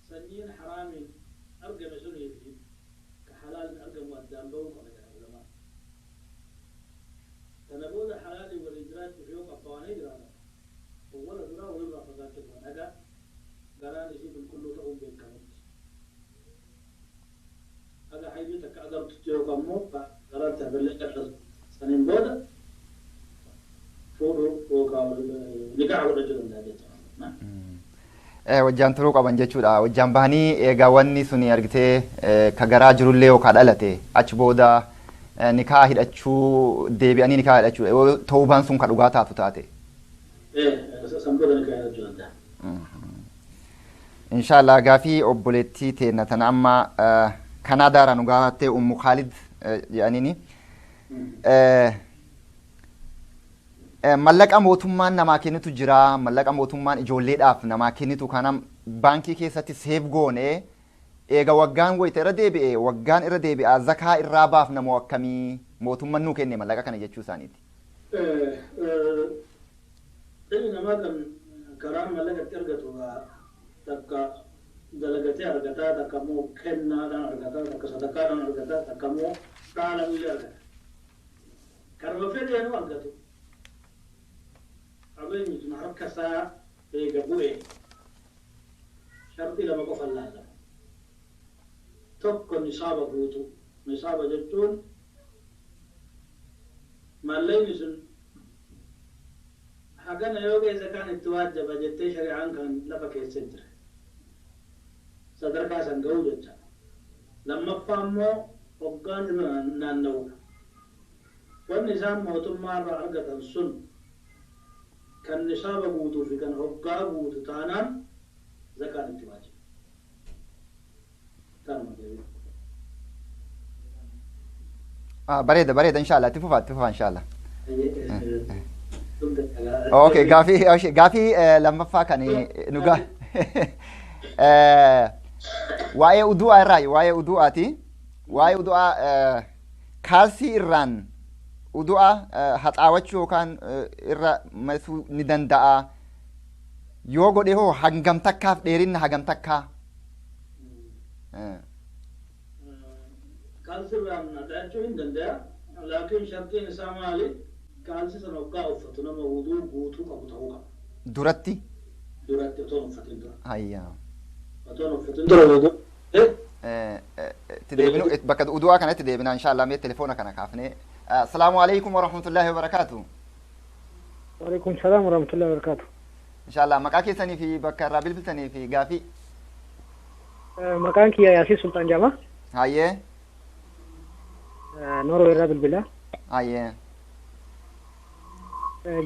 sanyiin haraamiin argame sunii fi حلال أرقم وأدام بوق مثلا علماء تنبوذ حلال والإجراء في يوم أبواني جرانا ولا جرا ولا فقط هذا قران يجيب الكل تقوم بالكمت هذا حيجي تكأدر تتيو كمو قران تبلغ سنين بودا فورو وكا نكاح رجل نعم.
Wajjaan turuu qaban jechuudha. Wajjaan bahanii egaa wanni suni argitee ka garaa jirullee yookaan dhalate achi booda nikaa hidhachuu deebi'anii nikaa hidhachuudha. Yoo ta'uu sun ka dhugaa taatu taate.
Sanboota nikaa hidhachuu danda'a.
Inshaallah gaafii obboleettii teenna tana amma Kanaadaarraa nu gaafattee Ummu Khaalid jedhaniini. Mallaqa mootummaan namaa kennitu jira mallaqa mootummaan ijoolleedhaaf namaa kennitu kana baankii keessatti seef goone eega waggaan wayita irra deebi'e waggaan irra deebi'a zakaa irraa baafna moo akkamii mootummaan nuu kenne mallaqa kana jechuu isaaniiti.
Ilmi namaa kan karaa mallaqa itti argatu takka dalagatee argataa, takka immoo kennaadhaan argataa, takka sadaqaadhaan argataa, takka immoo dhaalamillee argata. Karuma fedheenuu argatu. Qabeenyi sun harka isaa eega bu'e sharxii lama qofa laalama. Tokko nisaaba guutuu. Nisaaba jechuun mallaqni sun hagana yoo keessa kan itti waajjaba jettee shari'aan kan lafa keessa jira. Sadarkaa san ga'uu jecha. Lammaffaa immoo hoggaan irra naanna'uudha. Wanni isaan mootummaa irraa argatan sun kan nisaaba guutuu fi kan hoggaa guutu taanaan zakaan itti waajiba. Kanuma deebiin.
Bareeda, bareeda, inshallah, itti fufaa, itti fufaa, inshallah. Okay, gaafii lammaffaa kan nu waa'ee udu'aa irraa, waa'ee udu'aati. Waa'ee udu'aa, kaalsii irraan udu'a haxaawachuu yookaan irra masuu ni danda'a. Yoo godhe hoo hangam takkaaf, dheerinna hagam takkaa?
Kaalsirraan haxaachuu hin danda'a. Laakiin shartiin isaa maali? Kaalsi sana hoggaa uffatu nama wuduu guutuu qabu ta'uu qaba.
Duratti?
Duratti, otoo hin uffatin dura.
Hayyaa.
Otoo hin uffatin dura wuduu.
Itti deebinu, bakka udu'aa kanatti deebina inshallah. Mee telefoona kana kaafnee. Assalaamu alaikum warahmatullaahi wabarakaatu.
Waalaikum salaam warahmatullahi wabarakatuh.
Inshallah, maqaa keessanii fi bakka irraa bilbiltanii fi gaafii.
Maqaan kiyya Yaasii Sultaan jedhama.
Hayyee.
Norway irraa bilbila.
Hayyee.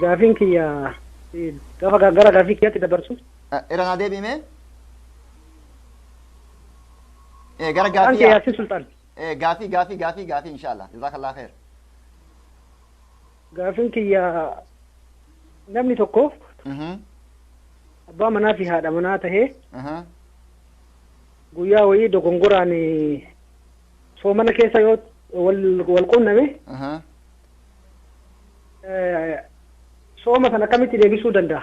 Gaafiin kiyya gaafa gara gaafii kiyyaatti dabarsu.
Irra naa deebi'ime? Gara
Maqaan
gaafii.
kiyya Yaasii Sultaan.
Gaafii, inshallah. Jazakallah khair.
Gaafiin kiyya, namni tokko abbaa manaa fi haadha manaa tahee guyyaa wayii dogongoraan soomana keessa yoo wal qunname, sooma sana akkamitti deebisuu danda'a?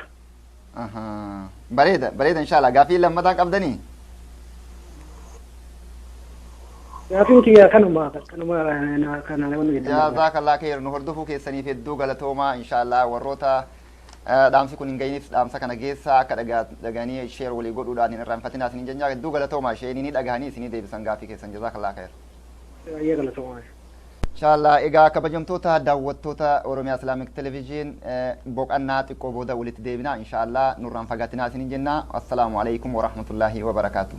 Bareeda, bareeda, inshallah. Gaafii lammataa qabdanii?
Gaafiin kiyya kanuma kana wanni jettan.
Jazakallah khair. Nu hordofuu keessaniif hedduu galatoomaa. Inshallah, warroota dhaamsi kun hin gahiniif dhaamsa kana geessaa, akka dhaganii share walii godhuudhaan hin irraanfatinaa isinin jenna. Hedduu galatoomaa. Isheenii ni dhagahanii isinii deebisan gaafii keessan. Jazakallah khair.
Baay'ee galatoomaa.
Inshallah, egaa kabajamtoota daawwattoota Oromiyaa Islamic Television, boqonnaa xiqqoo booda walitti deebina inshallah. Nurraan fagaatinaa isinin jenna. Assalaamu alaikum warahmatullaahi wabarakaatu.